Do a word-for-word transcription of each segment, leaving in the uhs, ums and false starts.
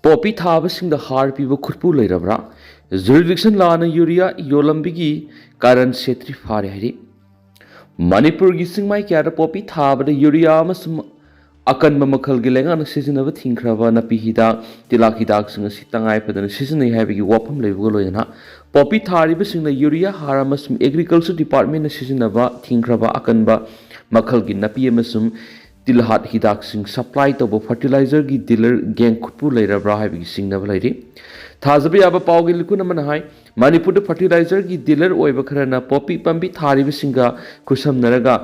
Poppy ꯊꯥꯕꯁꯤꯡꯗ ꯍꯥꯔ ꯄꯤꯕ ꯈꯨꯠꯄꯨ ꯂꯩꯔꯕ꯭ꯔꯥ? ꯖꯨꯔꯤꯗꯤꯛꯁꯟ ꯂꯥꯟꯅ ꯌꯨꯔꯤꯌꯥ ꯌꯣꯜꯂꯝꯕꯒꯤ ꯀꯥꯔꯟ ꯁꯦꯇ꯭ꯔꯤ ꯐꯥꯔꯦ ꯍꯥꯏꯔꯤ꯫ ꯃꯅꯤꯄꯨꯔꯒꯤ ꯆꯤꯡꯃꯥꯏ ꯀꯌꯥꯗ ꯄꯣꯄꯤ ꯊꯥꯕꯗ ꯌꯨꯔꯤꯌꯥ ꯑꯃꯁꯨꯡ ꯑꯀꯟꯕ ꯃꯈꯜꯒꯤ ꯂꯩꯉꯥꯛꯅ ꯁꯤꯖꯤꯟꯅꯕ ꯊꯤꯡꯈ꯭ꯔꯕ ꯅꯥꯄꯤ ꯍꯤꯗꯥꯛ, ꯇꯤꯜꯍꯥꯠ ꯍꯤꯗꯥꯛꯁꯤꯡ ꯑꯁꯤ ꯇꯉꯥꯏ ꯐꯗꯅ ꯁꯤꯖꯤꯟꯅꯩ ꯍꯥꯏꯕꯒꯤ ꯋꯥꯐꯝ ꯂꯩꯕꯒ ꯂꯣꯏꯅꯅ ꯄꯣꯄꯤ ꯊꯥꯔꯤꯕꯁꯤꯡꯅ ꯌꯨꯔꯤꯌꯥ ꯍꯥꯔ ꯑꯃꯁꯨꯡ ꯑꯦꯒ꯭ꯔꯤꯀꯜꯆꯔ ꯗꯤꯄꯥꯔꯠꯃꯦꯟꯅ ꯁꯤꯖꯤꯟꯅꯕ ꯊꯤꯡꯈ꯭ꯔꯕ ꯑꯀꯟꯕ ꯃꯈꯜꯒꯤ ꯅꯥꯄꯤ ꯑꯃꯁꯨꯡ ꯇꯤꯜꯍꯥꯠ ꯍꯤꯗꯥꯛꯁꯤꯡ ꯁꯄ꯭ꯂꯥꯏ ꯇꯧꯕ ꯐꯔꯇꯤꯂꯥꯏꯖꯔꯒꯤ ꯗꯤꯂꯔ ꯒꯦꯡ ꯈꯨꯠꯄꯨ ꯂꯩꯔꯕ꯭ꯔꯥ ꯍꯥꯏꯕꯒꯤ ꯆꯤꯡꯅꯕ ꯂꯩꯔꯤ꯫ ꯊꯥꯖꯕ ꯌꯥꯕ ꯄꯥꯎꯒꯤ ꯂꯤꯈꯨꯟ ꯑꯃꯅ ꯍꯥꯏ, ꯃꯅꯤꯄꯨꯔꯗ ꯐꯔꯇꯤꯂꯥꯏꯖꯔꯒꯤ ꯗꯤꯂꯔ ꯑꯣꯏꯕ ꯈꯔꯅ ꯄꯣꯄꯤ ꯄꯥꯝꯕꯤ ꯊꯥꯔꯤꯕꯁꯤꯡꯒ ꯈꯨꯠꯁꯝꯅꯔꯒ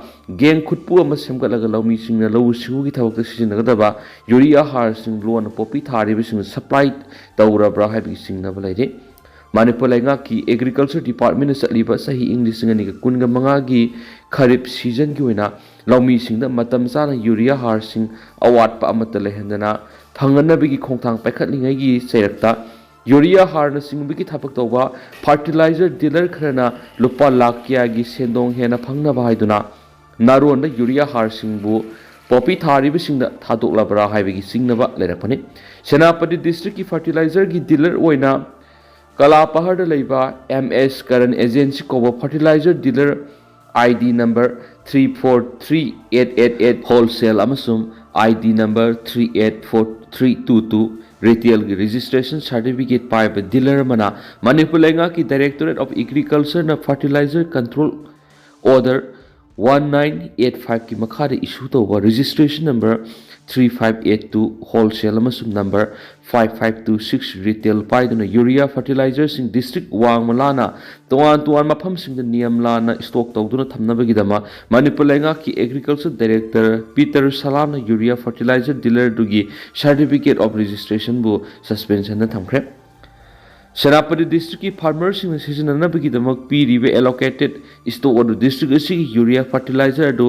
ꯒꯦꯡ ꯈꯨꯠꯄꯨ ꯑꯃ ꯁꯦꯝꯒꯠꯂꯒ ꯂꯧꯃꯤꯁꯤꯡꯅ ꯂꯧꯎ ꯁꯤꯡꯎꯒꯤ ꯊꯕꯛꯇ ꯁꯤꯖꯤꯟꯅꯒꯗꯕ ꯌꯨꯔꯤꯌꯥ ꯍꯥꯔꯁꯤꯡ ꯂꯣꯟꯅ ꯄꯣꯄꯤ ꯊꯥꯔꯤꯕꯁꯤꯡꯅ ꯁꯄ꯭ꯂꯥꯏ ꯇꯧꯔꯕ꯭ꯔꯥ ꯍꯥꯏꯕꯒꯤ ꯆꯤꯡꯅꯕ ꯂꯩꯔꯤ꯫ ꯃꯅꯤꯄꯨꯔ ꯂꯩꯉꯥꯛꯀꯤ ꯑꯦꯒ꯭ꯔꯤꯀꯜꯆꯔ ꯗꯤꯄꯥꯔꯠꯃꯦꯟꯅ ꯆꯠꯂꯤꯕ ꯆꯍꯤ ꯏꯪ ꯂꯤꯁꯤꯡ ꯑꯅꯤꯒ ꯀꯨꯟꯒ ꯃꯉꯥꯒꯤ ꯈꯔꯤꯞ ꯁꯤꯖꯟꯒꯤ ꯑꯣꯏꯅ ꯂꯧꯃꯤꯁꯤꯡꯗ ꯃꯇꯝ ꯆꯥꯅ ꯌꯨꯔꯤꯌꯥ ꯍꯥꯔꯁꯤꯡ ꯑꯋꯥꯠꯄ ꯑꯃꯠꯇ ꯂꯩꯍꯟꯗꯅ ꯐꯪꯍꯟꯅꯕꯒꯤ ꯈꯣꯡꯊꯥꯡ ꯄꯥꯏꯈꯠꯂꯤꯉꯩꯒꯤ ꯆꯩꯔꯛꯇ ꯌꯨꯔꯤꯌꯥ ꯍꯥꯔꯅꯆꯤꯡꯕꯒꯤ ꯊꯕꯛ ꯇꯧꯕ ꯐꯔꯇꯤꯂꯥꯏꯖꯔ ꯗꯤꯂꯔ ꯈꯔꯅ ꯂꯨꯄꯥ ꯂꯥꯈ ꯀꯌꯥꯒꯤ ꯁꯦꯟꯗꯣꯡ ꯍꯦꯟꯅ ꯐꯪꯅꯕ ꯍꯥꯏꯗꯨꯅ ꯅꯥꯔꯣꯟꯗ ꯌꯨꯔꯤꯌꯥ ꯍꯥꯔꯁꯤꯡꯕꯨ ꯄꯣꯄꯤ ꯊꯥꯔꯤꯕꯁꯤꯡꯗ ꯊꯥꯗꯣꯛꯂꯕ꯭ꯔꯥ ꯍꯥꯏꯕꯒꯤ ꯆꯤꯡꯅꯕ ꯂꯩꯔꯛꯄꯅꯤ꯫ ꯁꯦꯅꯥꯄꯇꯤ ꯗꯤꯁꯇ꯭ꯔꯤꯛꯀꯤ ꯐꯔꯇꯤꯂꯥꯏꯖꯔꯒꯤ ꯗꯤꯂꯔ ꯑꯣꯏꯅ ꯀꯂꯥꯄꯍꯔꯗ ꯂꯩꯕ ꯑꯦꯝ ꯑꯦꯁ ꯀꯔꯟ ꯑꯦꯖꯦꯟꯁꯤ ꯀꯧꯕ fertiliser dealer, I D number three four three eight eight eight wholesale ꯑꯃꯁꯨꯡ I D number three eight four three two two ꯔꯤꯇꯦꯜꯒꯤ ꯔꯦꯖꯤꯁꯇ꯭ꯔꯦꯁꯟ ꯁꯥꯔꯇꯤꯐꯤꯀꯦꯠ ꯄꯥꯏꯕ ꯗꯤꯂꯔ ꯑꯃꯅ ꯃꯅꯤꯄꯨꯔ ꯂꯩꯉꯥꯛꯀꯤ ꯗꯥꯏꯔꯦꯛꯇꯣꯔꯦꯠ ꯑꯣꯐ ꯑꯦꯒ꯭ꯔꯤꯀꯜꯆꯔꯅ fertiliser control order one nine eight ꯐꯥꯏꯚꯀꯤ ꯃꯈꯥꯗ ꯏꯁꯨ ꯇꯧꯕ registration number three five eight two wholesale ꯑꯃꯁꯨꯡ number five five two six retail ꯄꯥꯏꯗꯨꯅ ꯌꯨꯔꯤꯌꯥ ꯐꯔꯇꯤꯂꯥꯏꯖꯔꯁꯤꯡ ꯗꯤꯁꯇ꯭ꯔꯤꯛ ꯋꯥꯡꯃ ꯂꯥꯟꯅ ꯇꯣꯉꯥꯟ ꯇꯣꯉꯥꯟꯕ ꯃꯐꯝꯁꯤꯡꯗ ꯅꯤꯌꯝ ꯂꯥꯟꯅ ꯁ꯭ꯇꯣꯛ ꯇꯧꯗꯨꯅ ꯊꯝꯅꯕꯒꯤꯗꯃꯛ ꯃꯅꯤꯄꯨꯔ ꯂꯩꯉꯥꯛꯀꯤ ꯑꯦꯒ꯭ꯔꯤꯀꯜꯆꯔ ꯗꯥꯏꯔꯦꯛꯇꯔ ꯄꯤꯇꯔ ꯁꯂꯥꯝꯅ ꯌꯨꯔꯤꯌꯥ ꯐꯔꯇꯤꯂꯥꯏꯖꯔ ꯗꯤꯂꯔꯗꯨꯒꯤ ꯁꯥꯔꯇꯤꯐꯤꯀꯦꯠ ꯑꯣꯐ ꯔꯦꯖꯤꯁꯇ꯭ꯔꯦꯁꯟꯕꯨ ꯁꯁꯄꯦꯟꯁꯟꯗ ꯊꯝꯈ꯭ꯔꯦ꯫ ꯁꯦꯅꯥꯄꯇꯤ ꯗꯤꯁꯇ꯭ꯔꯤꯛꯀꯤ ꯐꯥꯔꯃꯔꯁꯤꯡꯅ ꯁꯤꯖꯤꯟꯅꯅꯕꯒꯤꯗꯃꯛ ꯄꯤꯔꯤꯕ ꯑꯦꯂꯣꯀꯦꯇꯦꯠ ꯁ꯭ꯇꯣꯛ ꯑꯗꯨ ꯗꯤꯁꯇ꯭ꯔꯤꯛ ꯑꯁꯤꯒꯤ ꯌꯨꯔꯤꯌꯥ ꯐꯔꯇꯤꯂꯥꯏꯖꯔ ꯑꯗꯨ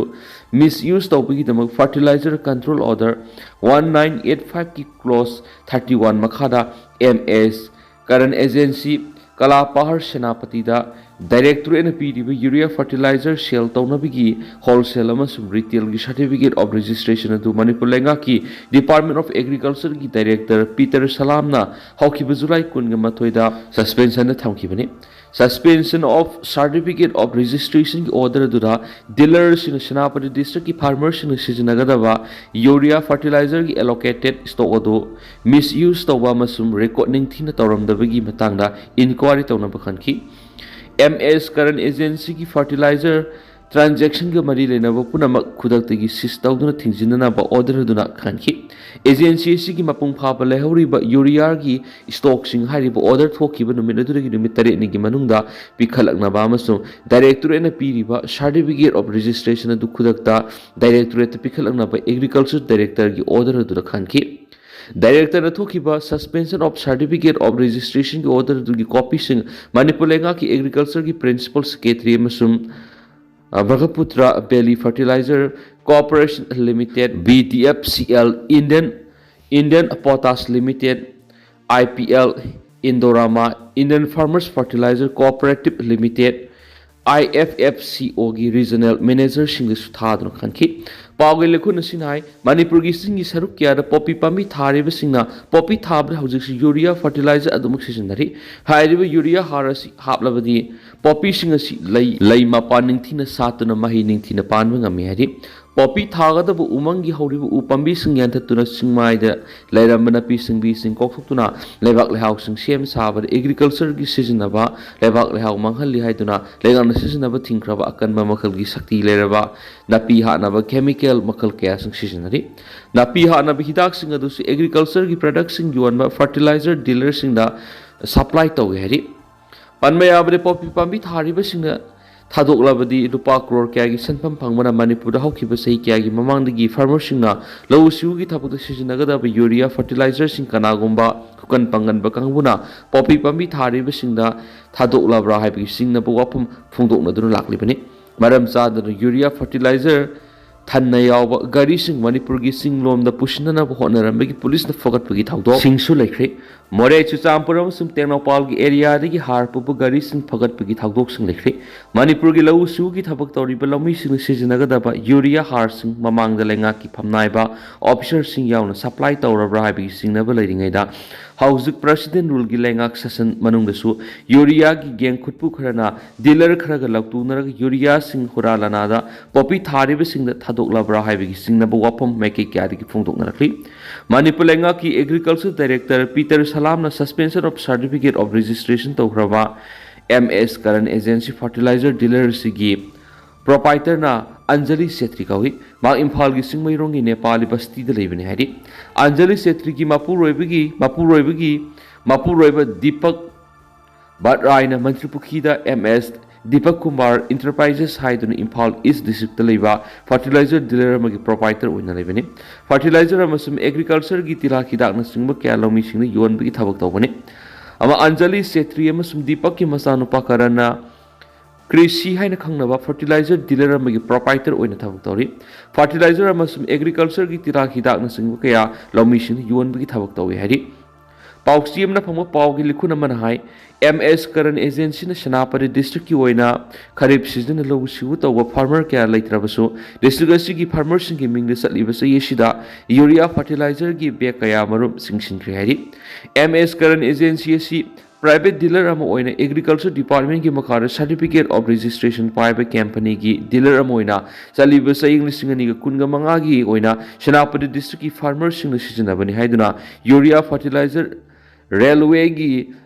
ꯃꯤꯁꯌꯨꯁ ꯇꯧꯕꯒꯤꯗꯃꯛ fertiliser control order one nine eight ꯐꯥꯏꯚꯀꯤ ꯀ꯭ꯂꯣꯖ ꯊꯥꯔꯇꯤ ꯋꯥꯟ ꯃꯈꯥꯗ ꯑꯦꯝ ꯑꯦꯁ ꯀꯔꯟ ꯑꯦꯖꯦꯟꯁꯤ ꯀꯂꯥꯄꯍꯔ ꯁꯦꯅꯥꯄꯇꯤꯗ ꯗꯥꯏꯔꯦꯛꯇꯣꯔꯦꯠꯅ ꯄꯤꯔꯤꯕ ꯌꯨꯔꯤꯌꯥ ꯐꯔꯇꯤꯂꯥꯏꯖꯔ ꯁꯦꯜ ꯇꯧꯅꯕꯒꯤ ꯍꯣꯜꯁꯦꯜ ꯑꯃꯁꯨꯡ ꯔꯤꯇꯦꯜꯒꯤ ꯁꯥꯔꯇꯤꯐꯤꯀꯦꯠ ꯑꯣꯐ ꯔꯦꯖꯤꯁꯇ꯭ꯔꯦꯁꯟ ꯑꯗꯨ ꯃꯅꯤꯄꯨꯔ ꯂꯩꯉꯥꯛꯀꯤ ꯗꯤꯄꯥꯔꯠꯃꯦꯟ ꯑꯣꯐ ꯑꯦꯒ꯭ꯔꯤꯀꯜꯆꯔꯒꯤ ꯗꯥꯏꯔꯦꯛꯇꯔ ꯄꯤꯇꯔ ꯁꯂꯥꯝꯅ ꯍꯧꯈꯤꯕ ꯖꯨꯂꯥꯏ ꯀꯨꯟꯒ ꯃꯥꯊꯣꯏꯗ ꯁꯁꯄꯦꯟꯁꯟꯗ ꯊꯝꯈꯤꯕꯅꯤ꯫ Suspension of Certificate of Registrationꯒꯤ ꯑꯣꯔꯗꯔ ꯑꯗꯨꯗ ꯗꯤꯂꯔꯁꯤꯡꯅ ꯁꯦꯅꯥꯄꯇꯤ ꯗꯤꯁꯇ꯭ꯔꯤꯛꯀꯤ ꯐꯥꯔꯃꯔꯁꯤꯡꯅ ꯁꯤꯖꯤꯟꯅꯒꯗꯕ ꯌꯨꯔꯤꯌꯥ ꯐꯔꯇꯤꯂꯥꯏꯖꯔꯒꯤ ꯑꯦꯂꯣꯀꯦꯇꯦꯠ ꯁ꯭ꯇꯣꯛ ꯑꯗꯨ ꯃꯤꯁꯌꯨꯁ ꯇꯧꯕ ꯑꯃꯁꯨꯡ ꯔꯦꯀꯣꯔꯗ ꯅꯤꯡꯊꯤꯅ ꯇꯧꯔꯝꯗꯕꯒꯤ ꯃꯇꯥꯡꯗ ꯏꯟꯀ꯭ꯋꯥꯏꯔꯤ ꯇꯧꯅꯕ ꯈꯟꯈꯤ꯫ ꯑꯦꯝ ꯑꯦꯁ ꯀꯔꯟ ꯑꯦꯖꯦꯟꯁꯤꯒꯤ ꯐꯔꯇꯤꯂꯥꯏꯖꯔ ꯇ꯭ꯔꯥꯟꯖꯦꯛꯁꯟꯒ ꯃꯔꯤ ꯂꯩꯅꯕ ꯄꯨꯝꯅꯃꯛ ꯈꯨꯗꯛꯇꯒꯤ ꯁꯤꯖ ꯇꯧꯗꯨꯅ ꯊꯤꯡꯖꯤꯟꯅꯅꯕ ꯑꯣꯔꯗꯔ ꯑꯗꯨꯅ ꯈꯟꯈꯤ꯫ ꯑꯦꯖꯦꯟꯁꯤ ꯑꯁꯤꯒꯤ ꯃꯄꯨꯡ ꯐꯥꯕ ꯂꯩꯍꯧꯔꯤꯕ ꯌꯨꯔꯤꯌꯥꯒꯤ ꯁ꯭ꯇꯣꯛꯁꯤꯡ ꯍꯥꯏꯔꯤꯕ ꯑꯣꯔꯗꯔ ꯊꯣꯛꯈꯤꯕ ꯅꯨꯃꯤꯠ ꯑꯗꯨꯗꯒꯤ ꯅꯨꯃꯤꯠ ꯇꯔꯦꯠꯅꯤꯒꯤ ꯃꯅꯨꯡꯗ ꯄꯤꯈꯠꯂꯛꯅꯕ ꯑꯃꯁꯨꯡ ꯗꯥꯏꯔꯦꯛꯇꯣꯔꯦꯠꯅ ꯄꯤꯔꯤꯕ ꯁꯥꯔꯇꯤꯐꯤꯀꯦꯠ ꯑꯣꯐ ꯔꯦꯖꯤꯁꯇ꯭ꯔꯦꯁꯟ ꯑꯗꯨ ꯈꯨꯗꯛꯇ ꯗꯥꯏꯔꯦꯛꯇꯣꯔꯦꯠꯇ ꯄꯤꯈꯠꯂꯛꯅꯕ ꯑꯦꯒ꯭ꯔꯤꯀꯜꯆꯔ ꯗꯥꯏꯔꯦꯛꯇꯔꯒꯤ ꯑꯣꯔꯗꯔ ꯑꯗꯨꯗ ꯈꯟꯈꯤ꯫ ꯗꯥꯏꯔꯦꯛꯇꯔꯅ ꯊꯣꯛꯈꯤꯕ Suspension of Certificate of Registrationꯒꯤ ꯑꯣꯔꯗꯔ ꯑꯗꯨꯒꯤ ꯀꯣꯄꯤꯁꯤꯡ ꯃꯅꯤꯄꯨꯔ ꯂꯩꯉꯥꯛꯀꯤ ꯑꯦꯒ꯭ꯔꯤꯀꯜꯆꯔꯒꯤ ꯄ꯭ꯔꯤꯟꯁꯤꯄꯜ ꯁꯦꯀ꯭ꯔꯦꯇꯔꯤ ꯑꯃꯁꯨꯡ, ꯑ, Brahmaputra valley fertiliser cooperation limited, B D F C L, Indian, Indian potash limited, I P L, Indorama, Indian farmers fertiliser cooperative limited, I F F C ꯑꯣꯒꯤ regional ꯃꯦꯅꯦꯖꯔꯁꯤꯡꯗꯁꯨ ꯊꯥꯗꯨꯅ ꯈꯟꯈꯤ꯫ ꯄꯥꯎꯒꯤ ꯂꯩꯈꯨꯟ ꯑꯁꯤꯅ ꯍꯥꯏ, ꯃꯅꯤꯄꯨꯔꯒꯤ ꯆꯤꯡꯒꯤ ꯁꯔꯨꯛ ꯀꯌꯥꯗ ꯄꯣꯄꯤ ꯄꯥꯝꯕꯤ ꯊꯥꯔꯤꯕꯁꯤꯡꯅ ꯄꯣꯄꯤ ꯊꯥꯕꯗ ꯍꯧꯖꯤꯛꯁꯨ ꯌꯨꯔꯤꯌꯥ ꯐꯔꯇꯤꯂꯥꯏꯖꯔ ꯑꯗꯨꯃꯛ ꯁꯤꯖꯤꯟꯅꯔꯤ꯫ ꯍꯥꯏꯔꯤꯕ ꯌꯨꯔꯤꯌꯥ ꯍꯥꯔ ꯑꯁꯤ ꯍꯥꯞꯂꯕꯗꯤ ꯄꯣꯄꯤꯁꯤꯡ ꯑꯁꯤ ꯂꯩ, ꯂꯩ ꯃꯄꯥꯟ ꯅꯤꯡꯊꯤꯅ ꯁꯥꯠꯇꯨꯅ ꯃꯍꯩ ꯅꯤꯡꯊꯤꯅ ꯄꯥꯟꯕ ꯉꯝꯃꯤ ꯍꯥꯏꯔꯤ꯫ ꯄꯣꯄꯤ ꯊꯥꯒꯗꯕ ꯎꯃꯪꯒꯤ ꯍꯧꯔꯤꯕ ꯎ ꯄꯥꯝꯕꯤꯁꯤꯡ ꯌꯥꯟꯊꯠꯇꯨꯅ ꯆꯤꯡꯃꯥꯏꯗ ꯂꯩꯔꯝꯕ ꯅꯥꯄꯤ ꯁꯤꯡꯕꯤꯁꯤꯡ ꯀꯣꯛꯊꯣꯛꯇꯨꯅ ꯂꯩꯕꯥꯛ ꯂꯩꯍꯥꯎꯁꯤꯡ ꯁꯦꯝ ꯁꯥꯕꯗ ꯑꯦꯒ꯭ꯔꯤꯀꯜꯆꯔꯒꯤ ꯁꯤꯖꯤꯟꯅꯕ ꯂꯩꯕꯥꯛ ꯂꯩꯍꯥꯎ ꯃꯥꯡꯍꯜꯂꯤ ꯍꯥꯏꯗꯨꯅ ꯂꯩꯉꯥꯛꯅ ꯁꯤꯖꯤꯟꯅꯕ ꯊꯤꯡꯈ꯭ꯔꯕ ꯑꯀꯟꯕ ꯃꯈꯜꯒꯤ ꯁꯛꯇꯤ ꯂꯩꯔꯕ ꯅꯥꯄꯤ ꯍꯥꯠꯅꯕ ꯀꯦꯃꯤꯀꯦꯜ ꯃꯈꯜ ꯀꯌꯥꯁꯤꯡ ꯁꯤꯖꯤꯟꯅꯔꯤ꯫ ꯅꯥꯄꯤ ꯍꯥꯠꯅꯕ ꯍꯤꯗꯥꯛꯁꯤꯡ ꯑꯗꯨꯁꯨ ꯑꯦꯒ꯭ꯔꯤꯀꯜꯆꯔꯒꯤ ꯄ꯭ꯔꯗꯛꯁꯤꯡ ꯌꯣꯟꯕ ꯐꯔꯇꯤꯂꯥꯏꯖꯔ ꯗꯤꯂꯔꯁꯤꯡꯗ ꯁꯄ꯭ꯂꯥꯏ ꯇꯧꯏ ꯍꯥꯏꯔꯤ꯫ ꯄꯟꯕ ꯌꯥꯕꯗꯤ, ꯄꯣꯄꯤ ꯄꯥꯝꯕꯤ ꯊꯥꯔꯤꯕꯁꯤꯡꯅ ꯊꯥꯗꯣꯛꯂꯕꯗꯤ ꯂꯨꯄꯥ ꯀ꯭ꯔꯣꯔ ꯀꯌꯥꯒꯤ ꯁꯦꯟꯐꯝ ꯐꯪꯕꯅ ꯃꯅꯤꯄꯨꯔꯗ ꯍꯧꯈꯤꯕ ꯆꯍꯤ ꯀꯌꯥꯒꯤ ꯃꯃꯥꯡꯗꯒꯤ ꯐꯥꯔꯃꯔꯁꯤꯡꯅ ꯂꯧꯎ ꯁꯤꯡꯎꯒꯤ ꯊꯕꯛꯇ ꯁꯤꯖꯤꯟꯅꯒꯗꯕ ꯌꯨꯔꯤꯌꯥ ꯐꯔꯇꯤꯂꯥꯏꯖꯔꯁꯤꯡ ꯀꯅꯥꯒꯨꯝꯕ ꯈꯨꯀꯟ ꯄꯥꯡꯒꯟꯕ ꯀꯥꯡꯕꯨꯅ ꯄꯣꯄꯤ ꯄꯥꯝꯕꯤ ꯊꯥꯔꯤꯕꯁꯤꯡꯗ ꯊꯥꯗꯣꯛꯂꯕ꯭ꯔꯥ ꯍꯥꯏꯕꯒꯤ ꯆꯤꯡꯅꯕ ꯋꯥꯐꯝ ꯐꯣꯡꯗꯣꯛꯅꯗꯨꯅ ꯂꯥꯛꯂꯤꯕꯅꯤ꯫ ꯃꯔꯝ ꯆꯥꯗꯅ ꯌꯨꯔꯤꯌꯥ ꯐꯔꯇꯤꯂꯥꯏꯖꯔ ꯊꯟꯅ ꯌꯥꯎꯕ ꯒꯥꯔꯤꯁꯤꯡ ꯃꯅꯤꯄꯨꯔꯒꯤ ꯆꯤꯡꯂꯣꯝꯗ ꯄꯨꯁꯤꯟꯅꯅꯕ ꯍꯣꯠꯅꯔꯝꯕꯒꯤ ꯄꯨꯂꯤꯁꯅ ꯐꯒꯠꯄꯒꯤ ꯊꯧꯗꯣꯛꯁꯤꯡꯁꯨ ꯂꯩꯈ꯭ꯔꯦ꯫ ꯃꯣꯔꯦ, ꯆꯨꯔꯆꯥꯟꯄꯨꯔ ꯑꯃꯁꯨꯡ ꯇꯦꯡꯅꯧꯄꯥꯜꯒꯤ ꯑꯦꯔꯤꯌꯥꯗꯒꯤ ꯍꯥꯔ ꯄꯨꯕ ꯒꯥꯔꯤꯁꯤꯡ ꯐꯒꯠꯄꯒꯤ ꯊꯧꯗꯣꯛꯁꯤꯡ ꯂꯩꯈ꯭ꯔꯦ꯫ ꯃꯅꯤꯄꯨꯔꯒꯤ ꯂꯧꯎ ꯁꯤꯡꯎꯒꯤ ꯊꯕꯛ ꯇꯧꯔꯤꯕ ꯂꯧꯃꯤꯁꯤꯡꯅ ꯁꯤꯖꯤꯟꯅꯒꯗꯕ ꯌꯨꯔꯤꯌꯥ ꯍꯥꯔꯁꯤꯡ ꯃꯃꯥꯡꯗ ꯂꯩꯉꯥꯛꯀꯤ ꯐꯝꯅꯥꯏꯕ ꯑꯣꯐꯤꯁꯔꯁꯤꯡ ꯌꯥꯎꯅ ꯁꯄ꯭ꯂꯥꯏ ꯇꯧꯔꯕ꯭ꯔꯥ ꯍꯥꯏꯕꯒꯤ ꯆꯤꯡꯅꯕ ꯂꯩꯔꯤꯉꯩꯗ, ꯍꯧꯖꯤꯛ ꯄ꯭ꯔꯁꯤꯗꯦꯟ ꯔꯨꯜꯒꯤ ꯂꯩꯉꯥꯛ ꯁꯦꯁꯟ ꯃꯅꯨꯡꯗꯁꯨ ꯌꯨꯔꯤꯌꯥꯒꯤ ꯒꯦꯡ ꯈꯨꯠꯄꯨ ꯈꯔꯅ ꯗꯤꯂꯔ ꯈꯔꯒ ꯂꯧꯇꯨꯅꯔꯒ ꯌꯨꯔꯤꯌꯥꯁꯤꯡ ꯍꯨꯔꯥꯟ ꯂꯥꯟꯅꯥꯗ ꯄꯣꯄꯤ ꯊꯥꯔꯤꯕꯁꯤꯡꯗ ꯊꯥꯗꯣꯛꯂꯕ꯭ꯔꯥ ꯍꯥꯏꯕꯒꯤ ꯆꯤꯡꯅꯕ ꯋꯥꯐꯝ ꯃꯥꯏꯀꯩ ꯀꯌꯥꯗꯒꯤ ꯐꯣꯡꯗꯣꯛꯅꯔꯛꯂꯤ꯫ ꯃꯅꯤꯄꯨꯔ ꯂꯩꯉꯥꯛꯀꯤ ꯑꯦꯒ꯭ꯔꯤꯀꯜꯆꯔ ꯗꯥꯏꯔꯦꯛꯇꯔ ꯄꯤꯇꯔ ꯁꯂꯥꯝꯅ suspension of certificate of registration ꯇꯧꯈ꯭ꯔꯕ M S Karan agency fertiliser dealer ꯑꯁꯤꯒꯤ ꯄ꯭ꯔꯣꯄꯥꯏꯇꯔꯅ ꯑꯟꯖꯂꯤ ꯁꯦꯇ꯭ꯔꯤ ꯀꯧꯏ꯫ ꯃꯍꯥꯛ ꯏꯝꯐꯥꯜꯒꯤ ꯆꯤꯡꯃꯩꯔꯣꯡꯒꯤ ꯅꯦꯄꯥꯂꯤ ꯕꯁꯇꯤꯗ ꯂꯩꯕꯅꯤ ꯍꯥꯏꯔꯤ꯫ ꯑꯟꯖꯂꯤ ꯁꯦꯇ꯭ꯔꯤꯒꯤ ꯃꯄꯨꯔꯣꯏꯕꯒꯤ ꯃꯄꯨꯔꯣꯏꯕꯒꯤ ꯃꯄꯨꯔꯣꯏꯕ ꯗꯤꯄꯛ ꯕꯠꯔꯥꯏꯅ ꯃꯟꯇ꯭ꯔꯤꯄꯨꯈꯤꯗ ꯑꯦꯝ ꯑꯦꯁ ꯗꯤꯄꯛ ꯀꯨꯃꯥꯔ ꯏꯟꯇꯔꯄ꯭ꯔꯥꯏꯖꯦꯁ ꯍꯥꯏꯗꯨꯅ ꯏꯝꯐꯥꯜ ꯏꯁ ꯗꯤꯁꯇ꯭ꯔꯤꯛꯇ ꯂꯩꯕ ꯐꯔꯇꯤꯂꯥꯏꯖꯔ ꯗꯤꯂꯔ ꯑꯃꯒꯤ ꯄ꯭ꯔꯣꯄꯥꯏꯇꯔ ꯑꯣꯏꯅ ꯂꯩꯕꯅꯤ꯫ ꯐꯔꯇꯤꯂꯥꯏꯖꯔ ꯑꯃꯁꯨꯡ ꯑꯦꯒ꯭ꯔꯤꯀꯜꯆꯔꯒꯤ ꯇꯤꯜꯍꯥꯠ ꯍꯤꯗꯥꯛꯅꯆꯤꯡꯕ ꯀꯌꯥ ꯂꯧꯃꯤꯁꯤꯡꯅ ꯌꯣꯟꯕꯒꯤ ꯊꯕꯛ ꯇꯧꯕꯅꯤ꯫ ꯑꯃ ꯑꯟꯖꯂꯤ ꯁꯦꯇ꯭ꯔꯤ ꯑꯃꯁꯨꯡ ꯗꯤꯄꯛꯀꯤ ꯃꯆꯥꯅꯨꯄꯥ ꯀꯔꯟꯅ ꯀ꯭ꯔꯤꯁꯤ ꯍꯥꯏꯅ ꯈꯪꯅꯕ ꯐꯔꯇꯤꯂꯥꯏꯖꯔ ꯗꯤꯂꯔ ꯑꯃꯒꯤ ꯄ꯭ꯔꯣꯄꯥꯏꯇꯔ ꯑꯣꯏꯅ ꯊꯕꯛ ꯇꯧꯔꯤ꯫ ꯐꯔꯇꯤꯂꯥꯏꯖꯔ ꯑꯃꯁꯨꯡ ꯑꯦꯒ꯭ꯔꯤꯀꯜꯆꯔꯒꯤ ꯇꯤꯜꯍꯥꯠ ꯍꯤꯗꯥꯛꯅꯆꯤꯡꯕ ꯀꯌꯥ ꯂꯧꯃꯤꯁꯤꯡꯅ ꯌꯣꯟꯕꯒꯤ ꯊꯕꯛ ꯇꯧꯏ ꯍꯥꯏꯔꯤ꯫ ꯄꯥꯎꯆꯦ ꯑꯃꯅ ꯐꯪꯕ ꯄꯥꯎꯒꯤ ꯂꯤꯈꯨꯟ ꯑꯃꯅ ꯍꯥꯏ, ꯑꯦꯝ ꯑꯦꯁ ꯀꯔꯟ ꯑꯦꯖꯦꯟꯁꯤꯅ ꯁꯦꯅꯥꯄꯇꯤ ꯗꯤꯁꯇ꯭ꯔꯤꯛꯀꯤ ꯑꯣꯏꯅ ꯈꯔꯤꯞ ꯁꯤꯖꯟꯗ ꯂꯧꯎ ꯁꯤꯡꯎ ꯇꯧꯕ ꯐꯥꯔꯃꯔ ꯀꯌꯥ ꯂꯩꯇ꯭ꯔꯕꯁꯨ, ꯗꯤꯁꯇ꯭ꯔꯤꯛ ꯑꯁꯤꯒꯤ ꯐꯥꯔꯃꯔꯁꯤꯡꯒꯤ ꯃꯤꯡꯗ ꯆꯠꯂꯤꯕ ꯆꯍꯤ ꯑꯁꯤꯗ ꯌꯨꯔꯤꯌꯥ ꯐꯔꯇꯤꯂꯥꯏꯖꯔꯒꯤ ꯕꯦꯒ ꯀꯌꯥ ꯃꯔꯨꯝ ꯆꯤꯡꯁꯤꯟꯈ꯭ꯔꯦ ꯍꯥꯏꯔꯤ꯫ ꯑꯦꯝ ꯑꯦꯁ ꯀꯔꯟ ꯑꯦꯖꯦꯟꯁꯤ ꯑꯁꯤ ꯄ꯭ꯔꯥꯏꯚꯦꯠ ꯗꯤꯂꯔ ꯑꯃ ꯑꯣꯏꯅ ꯑꯦꯒ꯭ꯔꯤꯀꯜꯆꯔ ꯗꯤꯄꯥꯔꯠꯃꯦꯟꯒꯤ ꯃꯈꯥꯗ ꯁꯥꯔꯇꯤꯐꯤꯀꯦꯠ ꯑꯣꯐ ꯔꯦꯖꯤꯁꯇ꯭ꯔꯦꯁꯟ ꯄꯥꯏꯕ ꯀꯝꯄꯅꯤꯒꯤ ꯗꯤꯂꯔ ꯑꯃ ꯑꯣꯏꯅ ꯆꯠꯂꯤꯕ ꯆꯍꯤ ꯂꯤꯁꯤꯡ ꯑꯅꯤꯒ ꯀꯨꯟꯒ ꯃꯉꯥꯒꯤ ꯑꯣꯏꯅ ꯁꯦꯅꯥꯄꯇꯤ ꯗꯤꯁꯇ꯭ꯔꯤꯛꯀꯤ ꯐꯥꯔꯃꯔꯁꯤꯡꯅ ꯁꯤꯖꯤꯟꯅꯕꯅꯤ ꯍꯥꯏꯗꯨꯅ ꯌꯨꯔꯤꯌꯥ ꯐꯔꯇꯤꯂꯥꯏꯖꯔ ꯔꯦꯜꯋꯦꯒꯤ